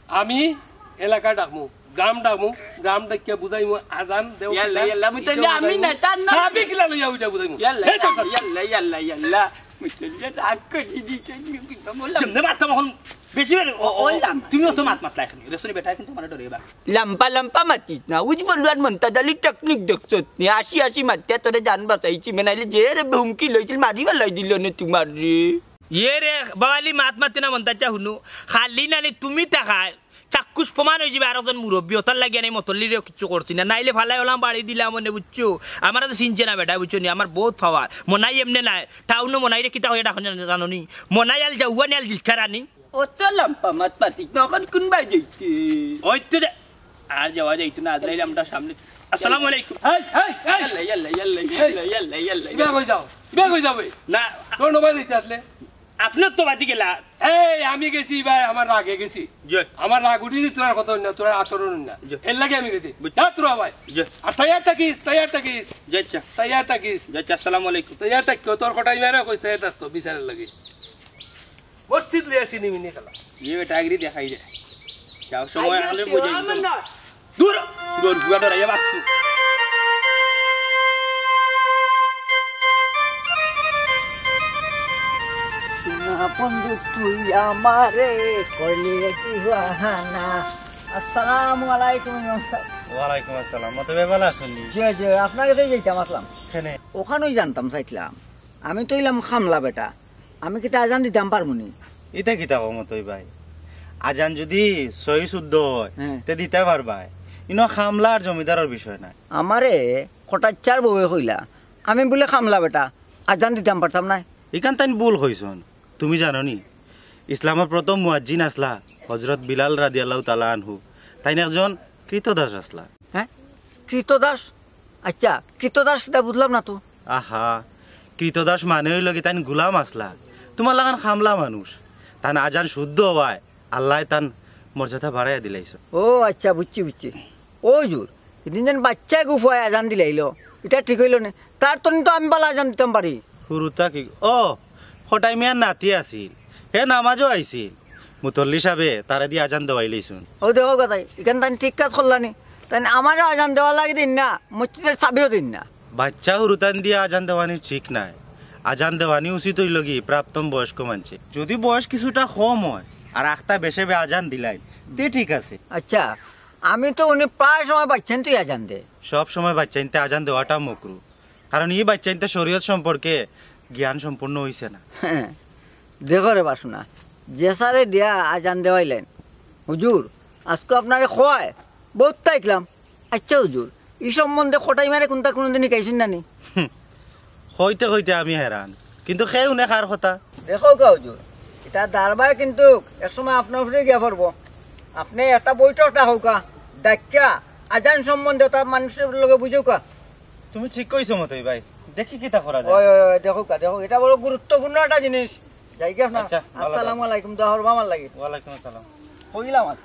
আমি এলাকা ডাকমু, গ্রাম ডাকমু, গ্রাম ডাকিয়া বুঝাইমু, আজান দেও ইয়াল্লা, কিলা, ইয়াল্লা, আমি তাইলে ইটা আমি বুঝাইমু, না, তার নাম চাবি কিলা লইয়া ওইটা বুঝাইমু। ইয়াল্লা, এই তো ইয়াল্লা, ইয়াল্লা, ইয়াল্লা, ইয়াল্লা। মুতল্লি রাগ করি দিছে, কিন্তু বললাম। কেমনে মারতাম এখন? বেশি বেড়ে, ও, ও, ও, লাম। তুমিও তো মাত মাতলা এখন। রেশনি বেটা কিন্তু মানে ডরে বা। লাম্পা লাম্পা মাতিস না, উজ বললাম মন্তাজ আলী টেকনিক দেখছত নি, আসি আসি মাতিয়া তোরে জান বাঁচাইছি, মেনাইলে যে রে হুমকি লইছিল, মারি ফালাই দিল নে তোমার রে। ইয়ে রে, বাবালি মাত মাতি না মন্তাজ চা হুনু, খালি নানি তুমি তাকায়, চাক্ষুষ প্রমাণ অইযিবা আর একজন মুরব্বি, ওটার লাগি আমি মতল্লিরেও কিচ্ছু করছি না, নাইলে ফালাই ওলাম বাড়ি দিলাম মনে, বুঝছো? আমার তো চিনছে না বেটা, বুঝছো নি? আমার বহুত পাওয়ার, মনাই এমনে নাই, টাউনো মনাইরে কিতা কইয়া ডাকইন জানো নি? মনাই আল জাউয়ানি আল জিলকারানি। অত লাম্পা মাত পাতিস না, অখন কুনবায় যাইতে? ওই তো দে, আর যাওয়া যাইতো না, আজরাইল আমরা সামনে। আসসালামু আলাইকুম। এই, এই, এই! ইয়াল্লা, ইয়াল্লা, ইয়াল্লা, এই! ইয়াল্লা, ইয়াল্লা, ইয়াল্লা, ইয়াল্লা। বের হয়ে যাও, বের হয়ে যাবে। না। কোন নমাজ দিতে আসলে? আপনি তো বাদি গেলা। এই, আমি গেছি ভাই, আমার রাগে গেছি। জি। আমার রাগ উঠি যে তোর কথা না, তোর আচরণ না। জি। এর লাগি আমি গেছি। বুঝ- যা তোরা ভাই। জি। আর তৈয়ার থাকিস, তৈয়ার থাকিস। জি, আচ্ছা। তৈয়ার থাকিস। জি, আচ্ছা, আসসালামু আলাইকুম। তৈয়ার থাকিও, তোর কটাই মেরা কইস, তৈয়ার থাকতো, বিচারের লাগি। মসজিদ লইয়া চিনি মিনি খেলা। ইয়ে বেটা, আগ্রি দেখাই দে। যাও, সময় আইয়া আনলে তো বুঝে আমার দিবো। না। দূর! তোর বুয়া ডরাইয়া বাঁচছু। সোনা বন্ধু তুই আমারে কইলে কি বাহানা। আসসালামু আলাইকুম ইমাম সাব। ওয়ালাইকুম আসসালাম। মতো ভাই ভালা আছইন নি? জি, জি, আপনার গেছে যাইতাম আসলাম। কেনে? ওখানেই জানতাম চাইছিলাম। আমি তো অইলাম খামলা বেটা। আমি কিতা আজান দিতাম পারমু নি? ইতা কিতা কও মতই ভাই? আজান যুদি সহি শুদ্ধ অয়, হ্যাঁ। তে দিতায় পারবায়। ইনো খামলা আর জমিদারর বিষয় নায়। আমারে কটাইচ্ছার বউয়ে কইলা, আমি বুলে খামলা বেটা, আজান দিতাম পারতাম নায়। ইখান তাইন ভুল কইছইন। তুমি জানো নি, ইসলামর প্রথম মুয়াজ্জিন আছলা হযরত বিলাল রাদিয়াল্লাহু তাআলা আনহু। তাইন একজন কৃতদাস আছলা। হ্যাঁ? কৃতদাস? আইচ্ছা, কৃতদাস কিতা বুঝলাম না তো। আহা, কৃতদাস মানে অইলো গি তাইন গুলাম আছলা, তুমার লাখান খামলা মানুষ। তান আজান শুদ্ধ অওয়ায় আল্লায় তান মর্যাদা বাড়াইয়া দিলাইছইন। ও আইচ্ছা, বুঝছি, বুঝছি। ও হুজুর, ইদিন যেন বাইচ্চায় গুফায় আজান দিলাইলো, ইটা ঠিক অইলো নি? তার তনে তো আমি বালা আজান দিতাম পারি। হুরুতা কি? ও, কটাই মিয়ার নাতি আছিল, হে নামাজও আইছিল, মুতল্লি সাবে তারে দি আজান দেওয়াইলাইছুন। ও দেখো কথাই, ইখান তাইন ঠিক কাজ করলা নি। তাইন আমারে আজান দেওয়ার লাগি দিন না, মসজিদর চাবিও দিন না। বাইচ্চা হুরুতাইন দিয়া আজান দেওয়ানি ঠিক নায়। আজান দেওয়ানি উচিত অইলো কি প্রাপ্তম বয়স্ক মানষে। যদি বয়স কিছুটা কম অয় আর আখতা বেশে বে আজান দিলাইন, তে ঠিক আছে। আচ্ছা, আমি তো উনি প্রায় সময় বাইচ্চাইন্তউ আজান দে। সব সময় বাইচ্চাইন্তে আজান দেওয়াটা মকরু, কারণ ই বাইচ্চাইন্তে শরীয়ত সম্পর্কে জ্ঞান সম্পূর্ণ অইছে না। দেখো রে বাসনা, যে সারে দিয়া আজান দেওয়াইলেন, হুজুর, আজকে আপনারে কয়, বউত থাকলাম। আচ্ছা হুজুর, ই সম্বন্ধে কটাই মিয়ারে কুন্তা কুনুদিন হিকাইছইন না নি? হুম, কইতে কইতে আমি হেরান, কিন্তু কে হুনে কার কথা? দেখউক্কা হুজুর, ইটা দারবায় কিন্তু এক সময় আপনার উপরে গিয়া পড়বো। আপনে একটা বৈঠক ডাকউক্কা, ডাকিয়া আজান সম্বন্ধে তা মানষর লগে বুঝাউক্কা। তুমি ঠিক কইছো মতই ভাই, দেখি কিতা করা যায়। ওই, ওই, ওই, দেখউক্কা, দেখউক্কা, ইটা বড় গুরুত্বপূর্ণ একটা জিনিস। যাইগি আপনার। আচ্ছা, ভালো আসসালামু থাকো। আলাইকুম, দোয়া করবা আমার লাগি। ওয়ালাইকুম আসসালাম। কইলাম আর।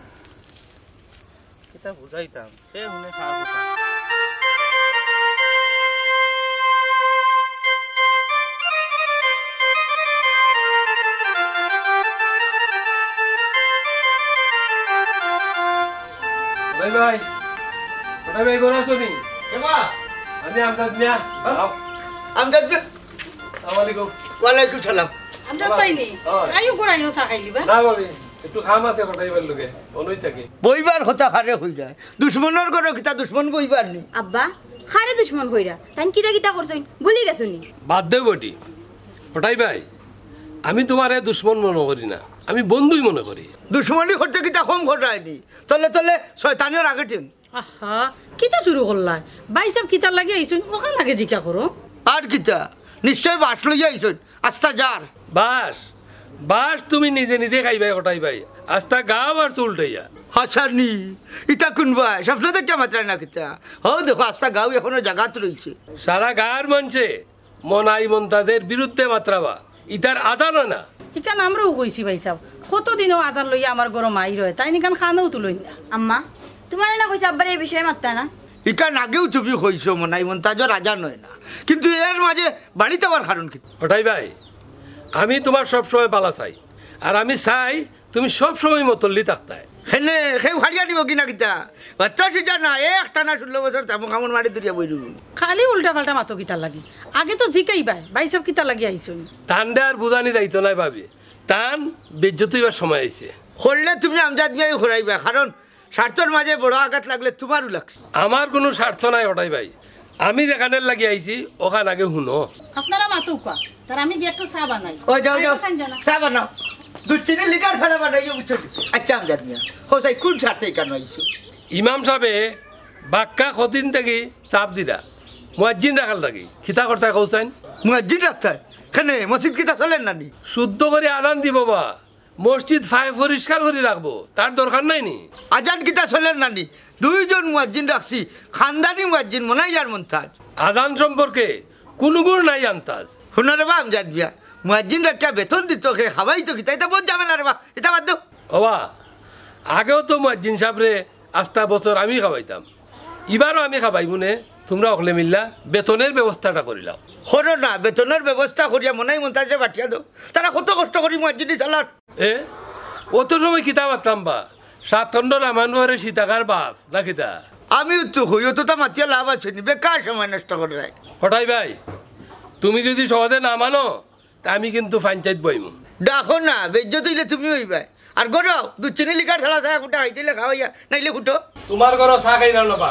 কিতা বুঝাইতাম? কে হুনে কার কথা? ভাই, ভাই। ভাই, ভাই, ঘরো আছো নি? কে বা? আমি আমজাদ মিয়া। হ্যাঁ? আও। আমজাদ মিয়া? আসসালামু আলাইকুম। ওয়ালাইকুম সালাম। আমজাদ ভাই নি? হ্যাঁ। আইও, ঘরো আইও, চা খাইলিবা। না, ভাবি। একটু কাম আছে কটাইবার লগে, অনই থাকে। বইবার কথা কারে কইরায়? দুশমনর ঘরো কিতা দুশমন বইবার নি? আব্বা, কারে দুশমন কইরা? তাইন কিতা কিতা করছইন? ভুলি গেছো নি? বাদ দেও বেটি। কটাই ভাই, আমি তুমারে দুশমন মনো করি না, আমি বন্ধুই মনো করি। দুশমনি করতে কিতা কম করায় নি? তলে তলে শয়তানিও রাখে টিন। আহা, কিতা শুরু করলায়? ভাইসাব কিতার লাগি আইছইন? অখান আগে জিকা করো। আর কিতা? নিশ্চয় বাঁশ লইয়া আইছইন। আস্তা জার। বাঁশ? বাঁশ তুমি নিজে নিজে খাইবায় কটাই ভাই। আস্তা গাউ আর চুল উঠাইয়া। হাছা নি, ইতা কুনবায়? স্বপ্ন দেখিয়া মাতরায় না কিতা? হউ দেখো, আস্তা গাউ এখনো জাগাত রইছে। সারা গাউর মানষে মনাই মন্তাজের বিরুদ্ধে মাতরা বা, ইতার আজান অয় না। ইখান আমরাও কইছি ভাইসাব, কতদিনও আজান লইয়া আমার ঘরো মাইর অয়, তাইন ইখান কানেও তুলইন না। আম্মা, তুমারে না কইছি আব্বারে ই বিষয়ে মাততা না? ইখান আগেও তুমি কইছো মনাই মন্তাজর আজান অয় না, কিন্তু এর মাঝে বাড়িত আবার কারণ কিতা? কটাই ভাই, আমি তুমার সবসময় বালা চাই, আর আমি চাই তুমি সবসময় মতল্লি থাকতায়। কেনে, কেউ হারিয়া নিবো কি না কিতা? বাচ্চা সুজা না, একটানা ষোলো বছর চামু কামড় মারি দূরিয়া বই রইবো। খালি উল্টা পাল্টা মাতো কিতার লাগি? আগে তো জিকাইবায়, ভাইসাব কিতার লাগি আইছইন? তানরে আর বুঝানি যাইতো নায় ভাবি, তান বেইজ্জত অইবার সময় আইছে। করলে তুমি আমজাদ মিয়াউ করাইবায়, কারণ স্বার্থর মাঝে বড় আঘাত লাগলে তুমারও লাগছে। আমার কুনু স্বার্থ নাই কটাই ভাই, আমি যেখানর লাগি আইছি, অখান আগে হুনো। আপনারা মাতউক্কা, তার আমি গিয়া একটু চা বানাই। ও যাও, যাও, চা বানাও। দুধ চিনি লিকার ছাড়া বানাইও, বুঝছো নি? আচ্ছা, আমজাদ মিয়া, কও চাই কুন স্বার্থে ইখানো আইছো? ইমাম সাবে বাক্কা কদিন থাকি চাপ দিরা, মুয়াজ্জিন রাখার লাগি। কিতা করতায় কও চাইন? মুয়াজ্জিন রাখতায়? কেনে, মসজিদ কিতা চলের না নি? শুদ্ধ করি আজান দিবো বা, মসজিদ ফায় পরিষ্কার করি রাখবো, তার দরকার নাই নি? আজান কিতা চলের না নি? দুইজন মুয়াজ্জিন রাখছি, খানদানি মুয়াজ্জিন মনাই আর মন্তাজ। আজান সম্পর্কে কুনু গুণ নাই আন্তাজ। হুনো রে বা আমজাদ মিয়া, মুয়াজ্জিন রাখিয়া বেতন দিতো কে, খাওয়াইতো কিতা, ইতা বউত ঝামেলা রে বা, ইতা বাদ দেও। ও বা, আগেও তো মুয়াজ্জিন সাবরে আস্তা বছর আমি খাওয়াইতাম, ইবারও আমি খাওয়াইমু নে, তুমরা অকলে মিল্লা বেতনর ব্যবস্থাটা করিলাও। করো না, বেতনর ব্যবস্থা করিয়া মনাই মন্তাজরে পাঠাইয়া দেও, তারা কত কষ্ট করি মুয়াজ্জিনি চালার। এ, অত সময় কিতা মাততাম বা? সাত খণ্ড রামায়ণ পড়ে সীতাকার বাপ, না কিতা? আমিও তো কই, অততা মাতিয়া লাভ আছে নি, বেকার সময় নষ্ট করায়। কটাই ভাই, তুমি যদি সহজে না মানো, তে আমি কিন্তু পঞ্চায়েত বইমু। ডাকো না, বেইজ্জত অইলে তুমি অইবায়। আর ঘরো দুধ চিনি লিকার ছাড়া চা কুটা খাইতে অইলে খাওয়াইয়া, নাইলে কুটো। তুমার ঘরো চা খাইরাম না বা।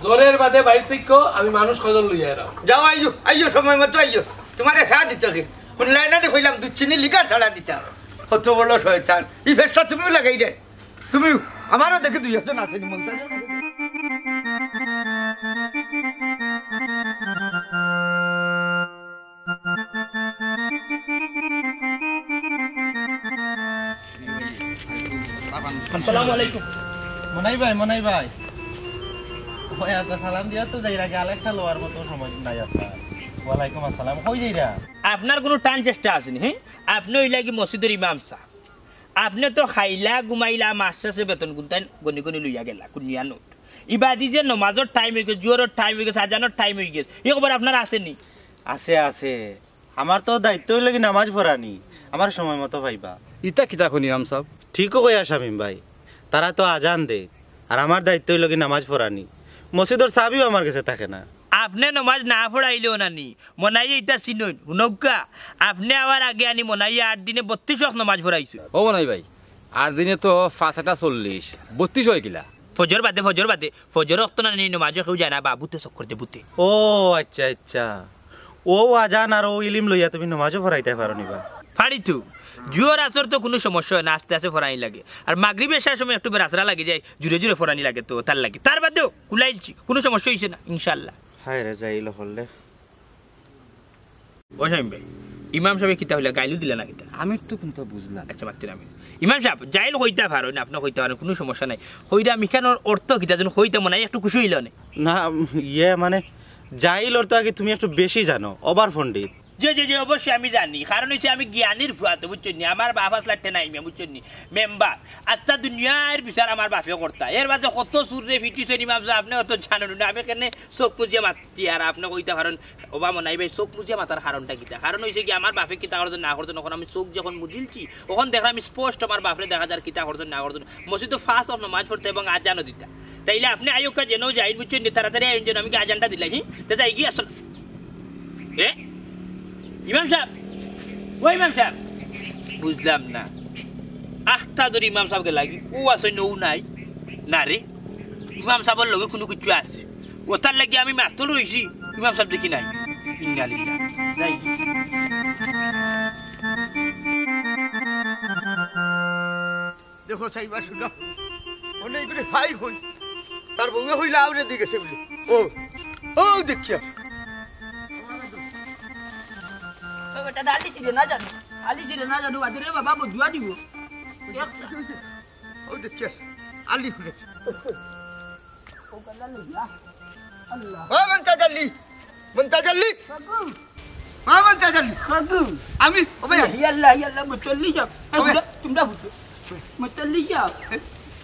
জোহরর বাদে বাড়িত থাকি আমি মানুষ কয়জন লইয়া আইরাম। যাও, আইও, আইও, সময় মতো আইও। তুমারে চা দিতো কে? কোন লাইনে কইলাম দুধ চিনি লিকার ছাড়া দিতা? কত বড় শয়তান। ই ফেসটা তুমিও লাগাইরায়। তুমিও, আমারও দেখি দুই একজন আছে নি মন্তাজ। আসসালামু আলাইকুম। মনাই ভাই, মনাই ভাই। ওই, আচ্ছা, সালাম দিয়া তো যাইরা, আরেকটা লওয়ার মতো সময় নাই আপনার। ওয়ালাইকুম আসসালাম, কই যাইরা? আপনার কুনু টান চেষ্টা আছে নি, হ্যাঁ? আপনে অইলা গি মসজিদর ইমাম সাব। আপনে তো খাইলা, ঘুমাইলা, মাস শেষে বেতন কুন্তাইন গনি গনি লইয়া গেলা, কুনিয়া নোট। ইবাদি যে নমাজর টাইম অইগেছে, জোহরর টাইম অইগেছে, আজানর টাইম অইগেছে, ই খবর আপনার আছে নি? আছে, আছে। আমার তো দায়িত্ব অইলো কি নামাজ পড়ানি, আমার সময় মতো পাইবা। ইতা কিতা কইন ইমাম সাব? ঠিকউ কইয়ার শামীম ভাই, তারা তো আজান দেইন, আর আমার দায়িত্ব অইলো কি নামাজ পড়ানি। মসজিদর চাবিও আমার গেছে থাকে না। আপনে নমাজ না পড়াইলেও নানি, মনাইয়ে ইতা চিনইন, হুনউক্কা, আপনে আওয়ার আগে আনি মনাইয়ে আট দিনে বত্রিশ অক্ত নমাজ পড়াইছইন। ও মনাই ভাই, আট দিনে তো পাঁচ আটা চল্লিশ, বত্রিশ অয় কিলা? ফজর বাদে, ফজর বাদে, ফজর অক্ত নানি নমাজো কেউ যায় না বা, ভূতে চক্কর দে, ভূতে। ও আচ্ছা, আচ্ছা। অউ আজান আর অউ ইলিম লইয়া তুমি নমাজও পড়াইতায় পারো নি বা? পারি তো। জোহর আছর তো কুনু সমস্যা অয় না, আস্তে আস্তে পড়ানি লাগে। আর মাগরিব এশার সময় একটু বেড়াছেড়া লাগি যায়, জুরে জুরে পড়ানি লাগে তো, তার লাগি। তার বাদেও কুলাইলছি, কুনু সমস্যা অইছে না, ইনশাআল্লাহ। হায় রে, জাইল অকল রে। ও শামীম ভাই, ইমাম সাবে কিতা কইলা, গাইলও দিলা না কিতা? আমি তো কুন্তা বুঝলাম না। আচ্ছা, মাতইন না। ইমাম সাব, জাইল কইতা পারইন, আপনে কইতা পারইন, কুনু সমস্যা নাই। কইরাম ইখানর অর্থ কিতা, যেন কইতা মনাইয়ে একটু খুশি অইলা অনে। না, ইয়ে মানে, জাইল অর্থ আগে তুমি একটু বেশি জানো, over পণ্ডিত। জি, জি, জি, অবশ্যই আমি জানি, কারণ অইছে আমি জ্ঞানীর ফুয়া তো, বুঝছইন নি? আমার বাপ আছলা ঠেনাই মিয়া, বুঝছইন নি? মেম্বার, আস্তা দুনিয়ার বিচার আমার বাপে করতা। এর বাদে কত চুররে পিটিছইন ইমাম সাব, আপনে অত জানইন না, আমি কেনে চউখ মুজিয়া মাত- জি, আর আপনে কইতা পারইন, ওবা মনাই ভাই, চউখ মুজিয়া মাতার কারণটা কিতা? কারণ অইছে কি, আমার বাপে কিতা করছইন না করছইন, অখন আমি চউখ যখন মুজিলছি, অখন দেখরাম আমি স্পষ্ট আমার বাপরে দেখা যার কিতা করছইন না করছইন। মসজিদো পাঁচ অক্ত নমাজ পড়তা এবং আজানও দিতা। তাইলে আপনে আইউক্কা যেন যাইন, বুঝছইন নি? তাড়াতাড়ি আইন যেন, আমি কি আজানটা দিলাই, হি? তে যাইগি আসল। এ? ইমাম সাব? ও ইমাম সাব? বুঝলাম না। আখতা ধরি ইমাম সাব গেলাগি, অউ আছইন, অউ নাই। না রে, ইমাম সাবর লগে কুনু কিচ্ছু আছে। অতার লাগি আমি মাতল রইছি, ইমাম সাব দেখি নাই। ইন্না লিল্লাহ। যাই। দেখো চাইবা, হুনো। অনেক করে হাই হই। তার বউয়ে কইলা আউরে দি গেছে বুলি। ও, ও দেখিয়া। ও বেটা, আলি ছিল না জানো? আলি ছিল না জানো? বাদে রে বাবা, বদুয়া দিব। ও দেখিয়া। আলি খুলে। ও মন্তাজ আলী, মন্তাজ আলী। ও মন্তাজ আলী। আমি, ও ভাই। ইয়া আল্লাহ, ইয়া আল্লাহ, মুতল্লি সাব। এ, ওবে। তোমরা, তোমরা ফুটো। মুতল্লি সাব।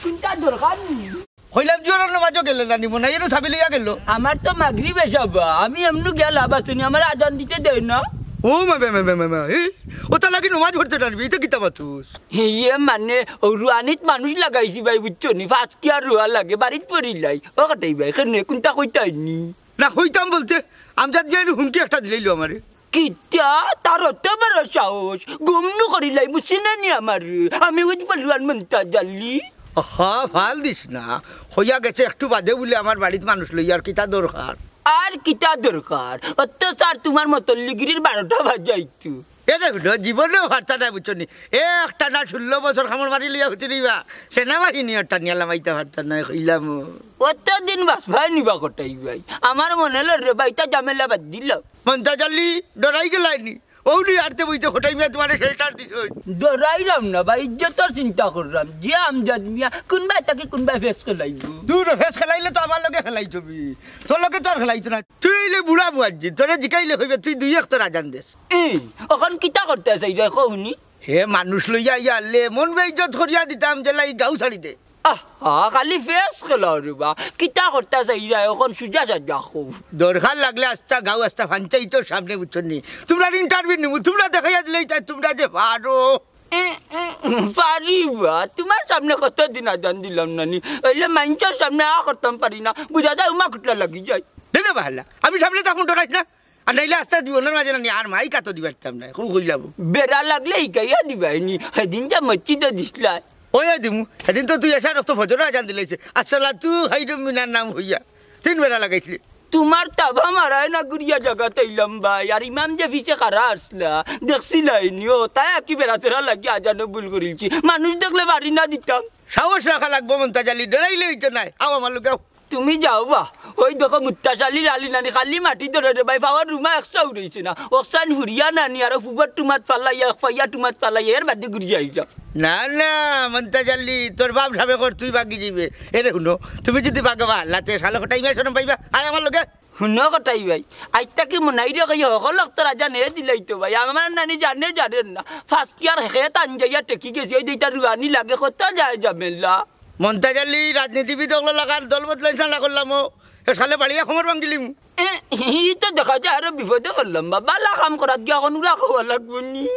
কুনটা দরকার নি? কইলাম জোহরর নমাজও গেলে না নি, মনাইয়ে চাবি লইয়া গেল। আমার তো মাগরিব এশা বা, আমি এমনু গেলা বাসুনি, আমার আজান দিতে দেয় না। ও মা, মা, মা, মা, মা, মা, এ? অতার লাগি নমাজ পড়তে জানবি, ইতা কিতা মাতুস? ইয়ে মানে, অউ রুয়ানিত মানুষ লাগাইছি ভাই, বুঝছো নি? ফাঁস কি আর রুয়া লাগে, বাড়িত পড়িলাই। ও কাটাই ভাই, কেনে, কুনটা কইতায় নি? না, কইতাম বলতে, আমজাদ মিয়ায় হুমকি একটা দিলাইলো আমারে। কিতা? তার অত বড় সাহস? গুমনু করিলাই, মুছিনে নি আমারে। আমি উজ বলুয়ান মন্তাজ আলী। আহা, ফাল দিস না। কইয়া গেছে একটু বাদে বুলে আমার বাড়িত মানুষ লই, আর কিতা দরকার? আর কিতা দরকার? অত্যাচার তোমার মতল্লিগিরির বারোটা বাজাইতো। এরে হুনো, জীবনেও পারতা নায়, বুঝছো নি? একটানা ষোলো বছর কামড় মারি লইয়া হুতি রইবা, সেনাবাহিনী আর টানিয়া লামাইতা পারতা নায়, কইলাম। অতদিন বাঁচবায় নি বা কটাই ভাই। আমার মনে অইলো রে ভাই, তা ঝামেলা বাদ দিলাম। মন্তাজ আলী, ডরাই গেলায় নি? অউ নি আরতে বইতে কটাই মিয়া তোমারে shelter দিছইন। ডরাইরাম না ভাই, ইজ্জতর চিন্তা কররাম। যে আমজাদ মিয়া, কুনবায় তাকে কুনবায় ফেস খেলাইবো। দূর, ফেস খেলাইলে তো আমার লগে খেলাইতো বি। তোর লগে তো আর খেলাইতো না। তুই অইলে বুড়া মুয়াজ্জিন, তোরে জিকাইলে কইবে, তুই দুই অক্তর আজান দেস। ই, অখন কিতা করতে আছে ইটা কও হুনি? হে মানুষ লইয়া আইয়া আল্লে, মন বেইজ্জত করিয়া দিতাম, যেলা ই গাউ ছাড়ি দে। আহা, খালি ফেস খেলাও রে বা। কিতা করতা চাইরায়, অখন সুজা সাজা কও। দরকার লাগলে আস্তা গাউ, আস্তা পঞ্চাইতর সামনে, বুঝছো নি? তুমরার interview নিমু, তুমরা দেখাইয়া দিলেই তাই তুমরা যে পারো। এ, এ, পারি বা, তুমার সামনে কতদিন আজান দিলাম না নি? অইলে মাইনষর সামনে আ করতাম পারি না, বুঝা যায় উমা কুটলা লাগি যায়। দে না বাহালা, আমি সামনে থাকমু, ডরাইস না। আর নাইলে আস্তা জীবনর মাঝে না নি, আর মাই কাতো দিবার দিতাম না, খুব কইলাম। বেড়া লাগলে হিকাইয়া দিবায় নি, হেদিন যে মসজিদো দিছলায়। ওই দিমু, হেদিন তো তুই এশার অক্ত ফজরর আজান দিলাইছে, আসসালাতু খাইরুম মিনান নাওম কইয়া তিন বেড়া লাগাইছলে। তুমার তাবা মারায় না ঘুরিয়া জাগাত আইলাম ভাই, আর ইমাম যে পিছে খাড়া আছলা, দেখছিলায় নি, অতায় আকি বেড়াছেড়া লাগি আজানো ভুল করিলছি, মানুষ দেখলে বাড়ি না দিতাম। সাহস রাখা লাগবো মন্তাজ আলী, ডরাইলে অইতো নায়, আও আমার লগে আও। তুমি যাও বা, ওই দেখো মুত্তাজ আলীর আলি নানি খালি মাটি ধরে রে ভাই, পাওর রুমা একশো উড়াইছে না, অকসান হুরিয়া নানি আরো ফুবর টুমাত ফালাইয়া, এক ফাইয়া টুমাত ফালাইয়া, এর বাদে ঘুরি যাই যাও। না, না, মন্তাজ আলী, তোর বাপ সাবেকর তুই বাগি যাইবে। এরে হুনো, তুমি যদি বাগো বা আল্লাতে শালা কটাই মিয়া শরম পাইবা, আয় আমার লগে। হুনো কটাই ভাই, আইজ থাকি মনাইরে কইয়া হকল অক্তর আজান হে দিলাইতো ভাই, আমার নানি জানে জানেন না, ফার্স্ট ইয়ার খেত আন যাইয়া টেকি গেছি, ওই দুইটা রুয়ানি লাগে, কত যায় ঝামেলা। মন্তাজ আলী, রাজনীতিবিদ অকলর লাখান দল বদলাইছ না, না করলাম ও। এ সালে বাড়িয়া খমর ভাঙ্গিলিম। এ, ই তো দেখা যায় আরো বিপদে পড়লাম বা। বালা কাম করাত গিয়া অখন উড়া খাওয়া লাগবো নি।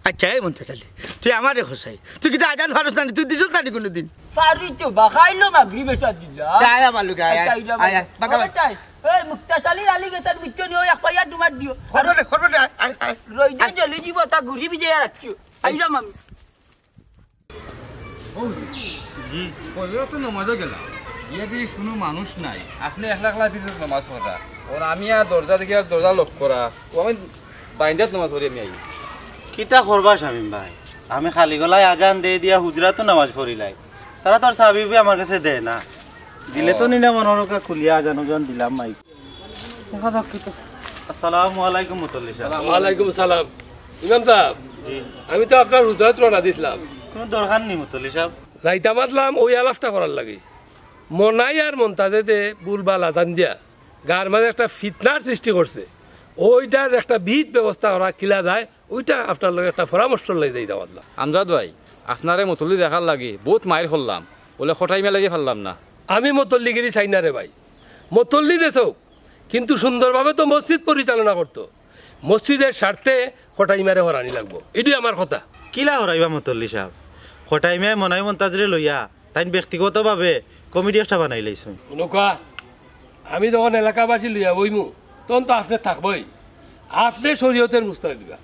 আচ্ছা, এই মন্তাজ আলী, তুই আমারে খোসাই। তুই কিতা আজান ফারস না নি? তুই দিছস না নি কোনোদিন? ফারি তো বা, খাইলো মাগরিব এশা দিলা। আয়, আয়, বালু, আয়, আয়, আচ্ছা, এই যাবো। আয়, আয়, বাঁকা, ও বাঁকা। বেটাই, এই মুক্তাশালীর আলী গেতার ভিতরে নিয়ে এক পাইয়া ডুমার দিও। করবে রে, করবে রে, আয়, আয়, আয়। রইদে জ্বলি দিব, তা ঘুরি ভিজাইয়া রাখিও। আইলাম আমি। জি। কইরা তো নামাজে গেলাম, গিয়া দেখি কোনো মানুষ নাই। আপনে একলা একলা দিতে নামাজ পড়া, ওর আমি আর দরজা দেখি আর দরজা লক করা, ও আমি বাইন্দাত নামাজ পড়ি আমি আইছি। কিতা করবা শামীম ভাই, আমি খালি গলায় আজান দে দিয়া হুজরাতো নামাজ পড়িলাই, তারা তো আর চাবি উবি আমার কাছে দেয় না, দিলে তো ও। নিলাম অনরকা খুলিয়া আজান উজান দিলাম মাইক। দেখা যাক কি তো। আসসালামু আলাইকুম মুতল্লি সাহেব। ওয়ালাইকুম সালাম। ইমাম সাহেব, জি। আমি তো আপনার হুজরাত রওনা দিছিলাম। কোনো দরকার নেই মুতল্লি সাহেব। যাইতাম আসলাম ওই আলাপটা করার লাগি। মনাই আর মন্তাজে যে ভুলভাল আজান দিয়া গার মাঝে একটা ফিতনার সৃষ্টি করছে, ওইটার একটা বিহিত ব্যবস্থা করা কিলা যায়, ওইটা আপনার লগে একটা পরামর্শ লই যাইতাম আসলাম। আমজাদ ভাই, আপনারে মুতল্লি দেখার লাগি বহুত মাইর করলাম, বলে কটাই মিয়া লাগি পারলাম না। আমি মুতল্লিগিরি চাই না রে ভাই, মুতল্লি দেশক, কিন্তু সুন্দরভাবে তো মসজিদ পরিচালনা করতো। মসজিদের স্বার্থে কটাই মিয়ারে হরানি লাগবো, এটাই আমার কথা। কিলা হরাইবা মুতল্লি সাহেব? কটাই মিয়ায় মনাই মন্তাজরে লইয়া তাইন ব্যক্তিগতভাবে কমিটি একটা বানাই লাইছইন। নৌকা, আমি যখন এলাকাবাসী লইয়া বইমু, তখন তো আপনে থাকবই। আপনে শরীয়তের মুস্তার দিবা।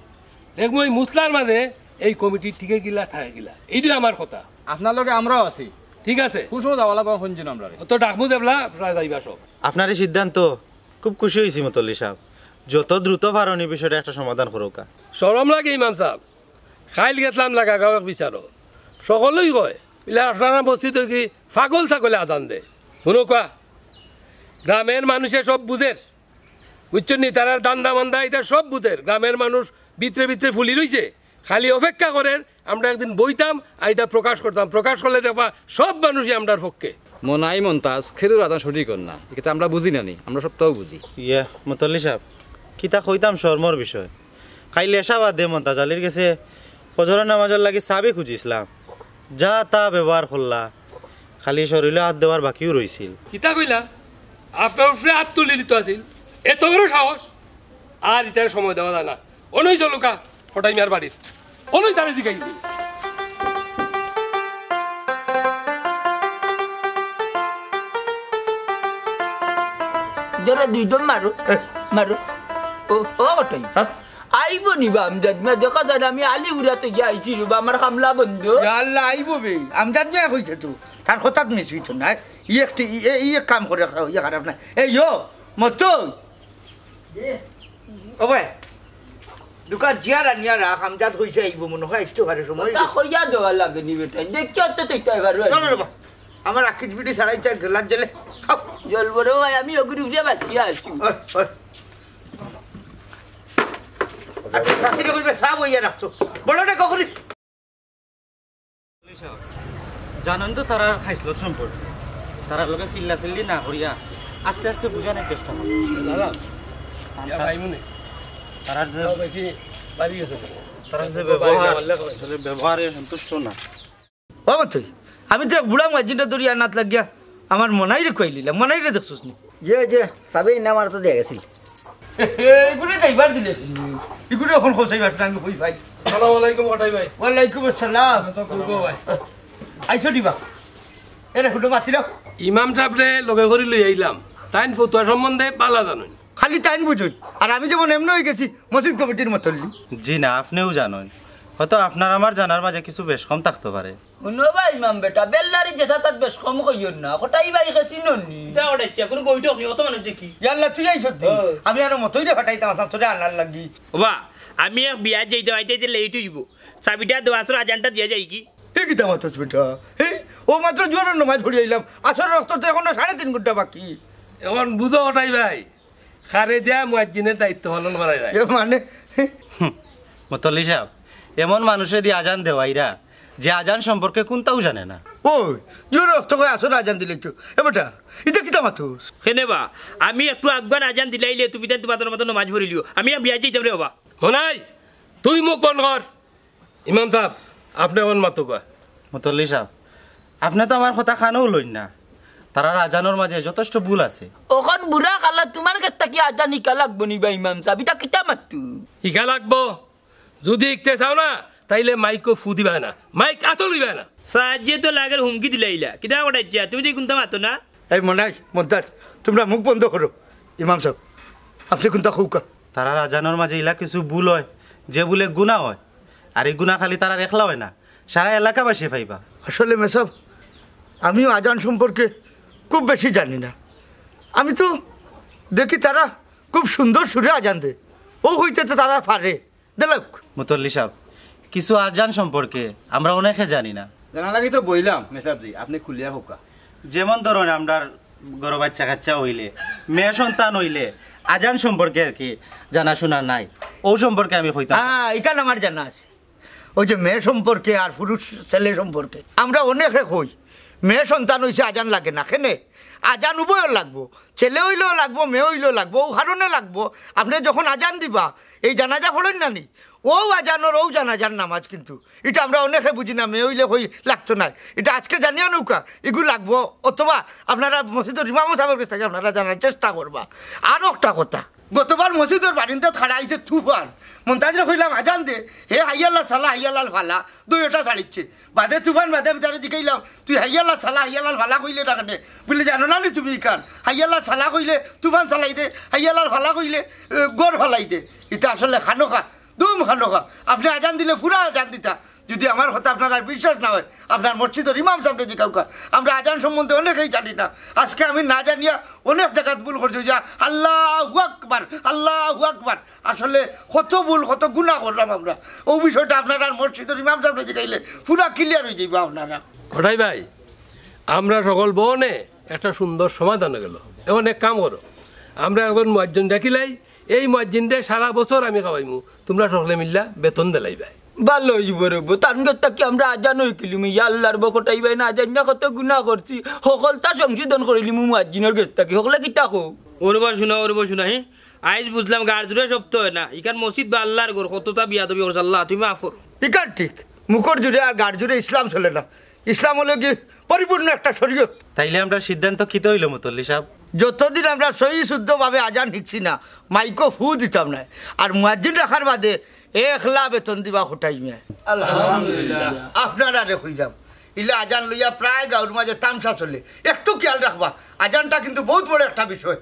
দেখবো এই মুসলার মাঝে এই কমিটি টিকে কিলা, থাকে কিলা, এইটাই আমার কথা। আপনার লগে আমরাও আছি। ঠিক আছে। কোন সময় যাওয়া লাগবো, ফোন দিন আমরারে। তো ডাকমু দেবলা, আপনারা যাইবা সব। আপনার এই সিদ্ধান্ত খুব খুশি হইছি মুতল্লি সাহেব। যত দ্রুত পারনি বিষয়টা একটা সমাধান করুকা। শরম লাগে ইমাম সাহেব। খাইল গেছলাম লাগা গাঁও এক বিচারো। সকলেই কয়, "ইলা আপনারা মসজিদ কি পাগল ছাগলে আজান দে?" শুনো কোয়া, গ্রামের মানুষে সব বুঝের। বুঝছো নি? তারার দান্দা মান্দা এটা সব বুঝের। গ্রামের মানুষ ভিতরে ভিতরে ফুলি রইছে। খালি অপেক্ষা করের, আমরা একদিন বইতাম, আর এটা প্রকাশ করতাম। প্রকাশ করলে দেখবা সব মানুষই আমরার পক্ষে। মনাই মন্তাজ, খেরুর আজান সঠিক কর না। এটা আমরা বুঝি না নি, আমরা সবটাও বুঝি। ইয়া, মুতল্লি সাহেব, কিতা কইতাম শরমর বিষয়। খাইল এশা বাদে মন্তাজ আলীর গেছে ফজরের নামাজর লাগি চাবি খুঁজিছিলাম। যা তা ব্যবহার করলা। খালি শরীলো হাত দেওয়ার বাকিও রইছিল। কিতা কইলা? আপনার উপরে হাত তুলি দিত আছিল। এত বড় সাহস? আর ইতারে সময় দেওয়া যায় না। অনই চলুকা, কটাই মিয়ার বাড়িত। অনই তারে জিগাই দি। ধরো দুই দম মারো, মারো। ও, ও কটাই। হ্যাঁ? আইবো নি বা আমজাদ মিয়া? দেখা যায় আমি আলী উড়াতে গিয়া আইছি রে বা, আমার কামলা বন্ধ। ইয়া আল্লাহ, আইবো বে। আমজাদ মিয়া কইছে তো, তার কথাত মিস হইতো না। ই একটি, ই, ই এক কাম করে খাও, ইয়ে খারাপ না। এই ইয়ো, মতই। ও ভাই, দোকান জিয়ার আনিয়া রাখ, আমজাদ কইছে আইবো মনে হয়, আসতে পারে সময়। তা কইয়া দেওয়া লাগে নি বেটা, দেখিয়া তো তুই তাই পারো। চলো রে বা, আমার আকিজ বিড়ি ছাড়াই চা গেলার জেলে খাও। জল বড় ভাই, আমি ওগুরি উঠে বাঁচিয়া আছি। ওই, ওই। আর শাশুড়ি কইবে, "সাব হইয়া রাখছো।" বড় না কখনই। জানেন তো তারার খাইছলত সম্পর্কে। তারার লগে চিল্লা চিল্লি না করিয়া আস্তে আস্তে বুঝানোর চেষ্টা করো। দাদা, তারা ইয়া ভাই মনে। তারার যে, দাও ভাই, কি বাড়ি গেছে? তারার যে ও ভাই, ব্যবহার, আমার লেখা হয়েছে। তাদের ব্যবহারে সন্তুষ্ট না। বাবা তুই, আমি তো এক বুড়া মাঝিটা ধরিয়া আনাত লাগিয়া আমার মনাইরে কইলিলাম, মনাইরে দেখছস নি? যে, যে, সাবে ইন্না আমার তো দিয়া গেছিল। এগুলো যাইবার দিলে, এগুলো এখন খোঁজাইবার না, আমি কই ভাই। আসসালামু আলাইকুম কটাই ভাই। ওয়ালাইকুম আসসালাম। তো কই গো ভাই? আইছো দিবা। এরে হুটো মাতিল। ইমাম সাহেবরে লগে করি লই আইলাম, তাইন ফতুয়া সম্বন্ধে বালা জানইন। খালি তাইন বুঝইন, আর আমি যেমন এমন হয়ে গেছি মসজিদ কমিটির মতল্লি। জি না, আপনিও জানইন, হয়তো আপনার আমার জানার মাঝে কিছু বেশ কম থাকতে পারে। হুনো বা ইমাম বেটা, বেল্লারি যেটা তাত বেশ কম কইও না, কটাই ভাই খেছি ননি। যা ওটা ইচ্ছা, কোনো বৈঠক নেই, অত মানুষ দেখি। ইয়াল্লা, তুই আইছ দি। ও। আমি আরো মতই রে ফাটাইতাম আসাম, তোরে আনার লাগি। ওবা, আমি এক বিয়া যাইতে আইতে আইতে লেট হইব। চাবিটা দেওয়া আসর আজানটা দিয়া যাই কি? এ কিতা মাতছ বেটা? হে, ও মাত্র জোহরর নমাজ পড়ি আইলাম। আসর রক্ত তো এখনো সাড়ে তিন ঘন্টা বাকি। এখন বুঝো কটাই ভাই, খারে দিয়া মুয়াজ্জিনের দায়িত্ব পালন করাই যায়। এ মানে? হুম, মতল্লি সাহেব, এমন মানুষে দিয়ে আজান দেওয়াইরা যে আজান সম্পর্কে কোনটাও জানে না। ওই, জোহরর রক্ত কই আসর আজান দিলে তো। এ বেটা, এটা কিতা মাতছ? কেনে বা, আমি একটু আগুয়ান আজান দিলাইলে তুমি তাই তোমাদের মতো নমাজ পড়িলিও। আমি আর বিয়া যাইতাম রে বাবা। মনাই, তুই মুখ বন্ধ কর। ইমাম সাহেব, আপনি এখন মাতুকা। মতল্লি সাহেব, আপনে তো আমার কথা কানোউ লইন না। তারার আজানর মাঝে যথেষ্ট ভুল আছে। অখন বুড়া কালত তুমার গেছ থাকি আজান হিকা লাগবো নি বা ইমাম সাব? ইতা কিতা মাতইন? হিকা লাগবো। যুদি হিকতে চাও না, তাইলে মাইকো ফু দিবায় না, মাইক আতো লইবায় না। সাজ্জে তো লাগের হুমকি দিলাইলা। কিতা করাইছে? তুমি তো কুন্তা মাতো না। এই মনাই, মন্তাজ, তুমরা মুখ বন্ধ করো। ইমাম সাব, আপনে কুন্তা কউক্কা। তারার আজানর মাঝে ইলা কিছু ভুল অয়, যে ভুলে গুনা অয়। আর ই গুনা খালি তারার একলা অয় না, সারা এলাকাবাসীয়ে পাইবা। আসলে মেসাব, আমিও আজান সম্পর্কে খুব বেশি জানি না। আমি তো দেখি তারা খুব সুন্দর সুরে আজান দেয়, অউ অইতে তো তারা পারে। দেলাউক। মুতল্লি সাব, কিছু আজান সম্পর্কে আমরা অনেকে জানি না। জানা লাগি তো বইলাম, মেসাবজি, আপনে খুলিয়া কউক্কা। যেমন ধরুন, আমরার ঘরো বাইচ্চা কাইচ্চা অইলে, মেয়ে সন্তান অইলে, আজান সম্পর্কে আর কি জানাশুনা নাই, অউ সম্পর্কে আমি কইতাম। হ্যাঁ, ইখান আমার জানা আছে। অউ যে মেয়ে সম্পর্কে আর পুরুষ ছেলে সম্পর্কে আমরা অনেকে কই, মেয়ে সন্তান অইছে আজান লাগে না, কেনে? আজান উভয়র লাগবো, ছেলে অইলেও লাগবো, মেয়ে অইলেও লাগবো। অউ কারণে লাগবো, আপনে যখন আজান দিবা, এই জানাজা পড়ইন না নি, অউ আজানর অউ জানাজার নামাজ কিন্তু। ইটা আমরা অনেকে বুঝি না, মেয়ে অইলে কই লাগতো নায়। ইটা আজকে জানিয়া নেউক্কা, ইগু লাগবো। অথবা আপনারা মসজিদর ইমাম সাবর গেছ থাকি আপনারা জানার চেষ্টা করবা। আর একটা কথা, গতবার মসজিদর বারিন্দাত খাড়া অইছে তুফান। মন্তাজরে কইলাম, "আজান দে।" হে হাইয়াল্লা সালা, হাইয়াল্লাল ফালা, দুইওটা ছাড়িছে। বাদে তুফান বাদে আমি তারে জিকাইলাম, "তুই হাইয়াল্লা সালা, হাইয়াল্লাল ফালা কইলে না কেনে?" বুলে, "জানো না নি তুমি ইখান? হাইয়াল্লা সালা কইলে তুফান চালাই দে, হাইয়াল্লাল ফালা কইলে, এ, ঘর ফালাই দে।" ইতা আসলে খানোখা, দুম খানোখা। আপনে আজান দিলে পুরা আজান দিতা। যুদি আমার কথা আপনারার বিশ্বাস না অয়, আপনার মসজিদর ইমাম সাবরে জিকাউক্কা। আমরা আজান সম্বন্ধে অনেকেই জানি না। আজকে আমি না জানিয়া অনেক জাগাত ভুল করছি, অউ যে আল্লাহু আকবার, আল্লাহু আকবার। আসলে কত ভুল, কত গুনা করলাম আমরা। অউ বিষয়টা আপনারার মসজিদর ইমাম সাবরে জিকাইলে পুরা clear অইযিবা আপনারা। কটাই ভাই, আমরা সকল বনে একটা সুন্দর সমাধান অইগেলো। এখন এক কাম করো, আমরা একজন মুয়াজ্জিন ডাকিলাই, এই মুয়াজ্জিনরে সারা বছর আমি খাওয়াইমু, তুমরা সকলে মিল্লা বেতন দিলাইবায়। ভালা অইযিবো রে বা, তান গেছ থাকি আমরা আজানও হিকিলিমু, ইয়া আল্লার বা কটাই ভাই, না জানিয়া কত গুনা করছি, হকলতা সংশোধন করিলিমু মুয়াজ্জিনর গেছ থাকি, হকলে কিতা কও? ওরে বা হুনো, ওরে বা হুনো, হে? আইজ বুঝলাম গার জুরে সব তো অয় না, ইখান মসজিদ বা আল্লার ঘর, কততা বিয়াদবি করছি, আল্লা তুমি মাফ করো। ইখান ঠিক, মুখর জুরে আর গার জুরে ইসলাম চলে না, ইসলাম অইলো গি পরিপূর্ণ একটা শরীয়ত। তাইলে আমরার সিদ্ধান্ত কিতা অইলো মুতল্লি সাব? যতদিন আমরা সহি শুদ্ধভাবে আজান হিকছি না, মাইকো ফু দিতাম নায়। আর মুয়াজ্জিন রাখার বাদে একলা বেতন দিবা কটাই মিয়ায়। আলহামদুলিল্লাহ। আপনারারে কইলাম, ইলা আজান লইয়া প্রায় গাউর মাঝে তামশা চলে, একটু খিয়াল রাখবা। আজানটা কিন্তু বউত বড় একটা বিষয়।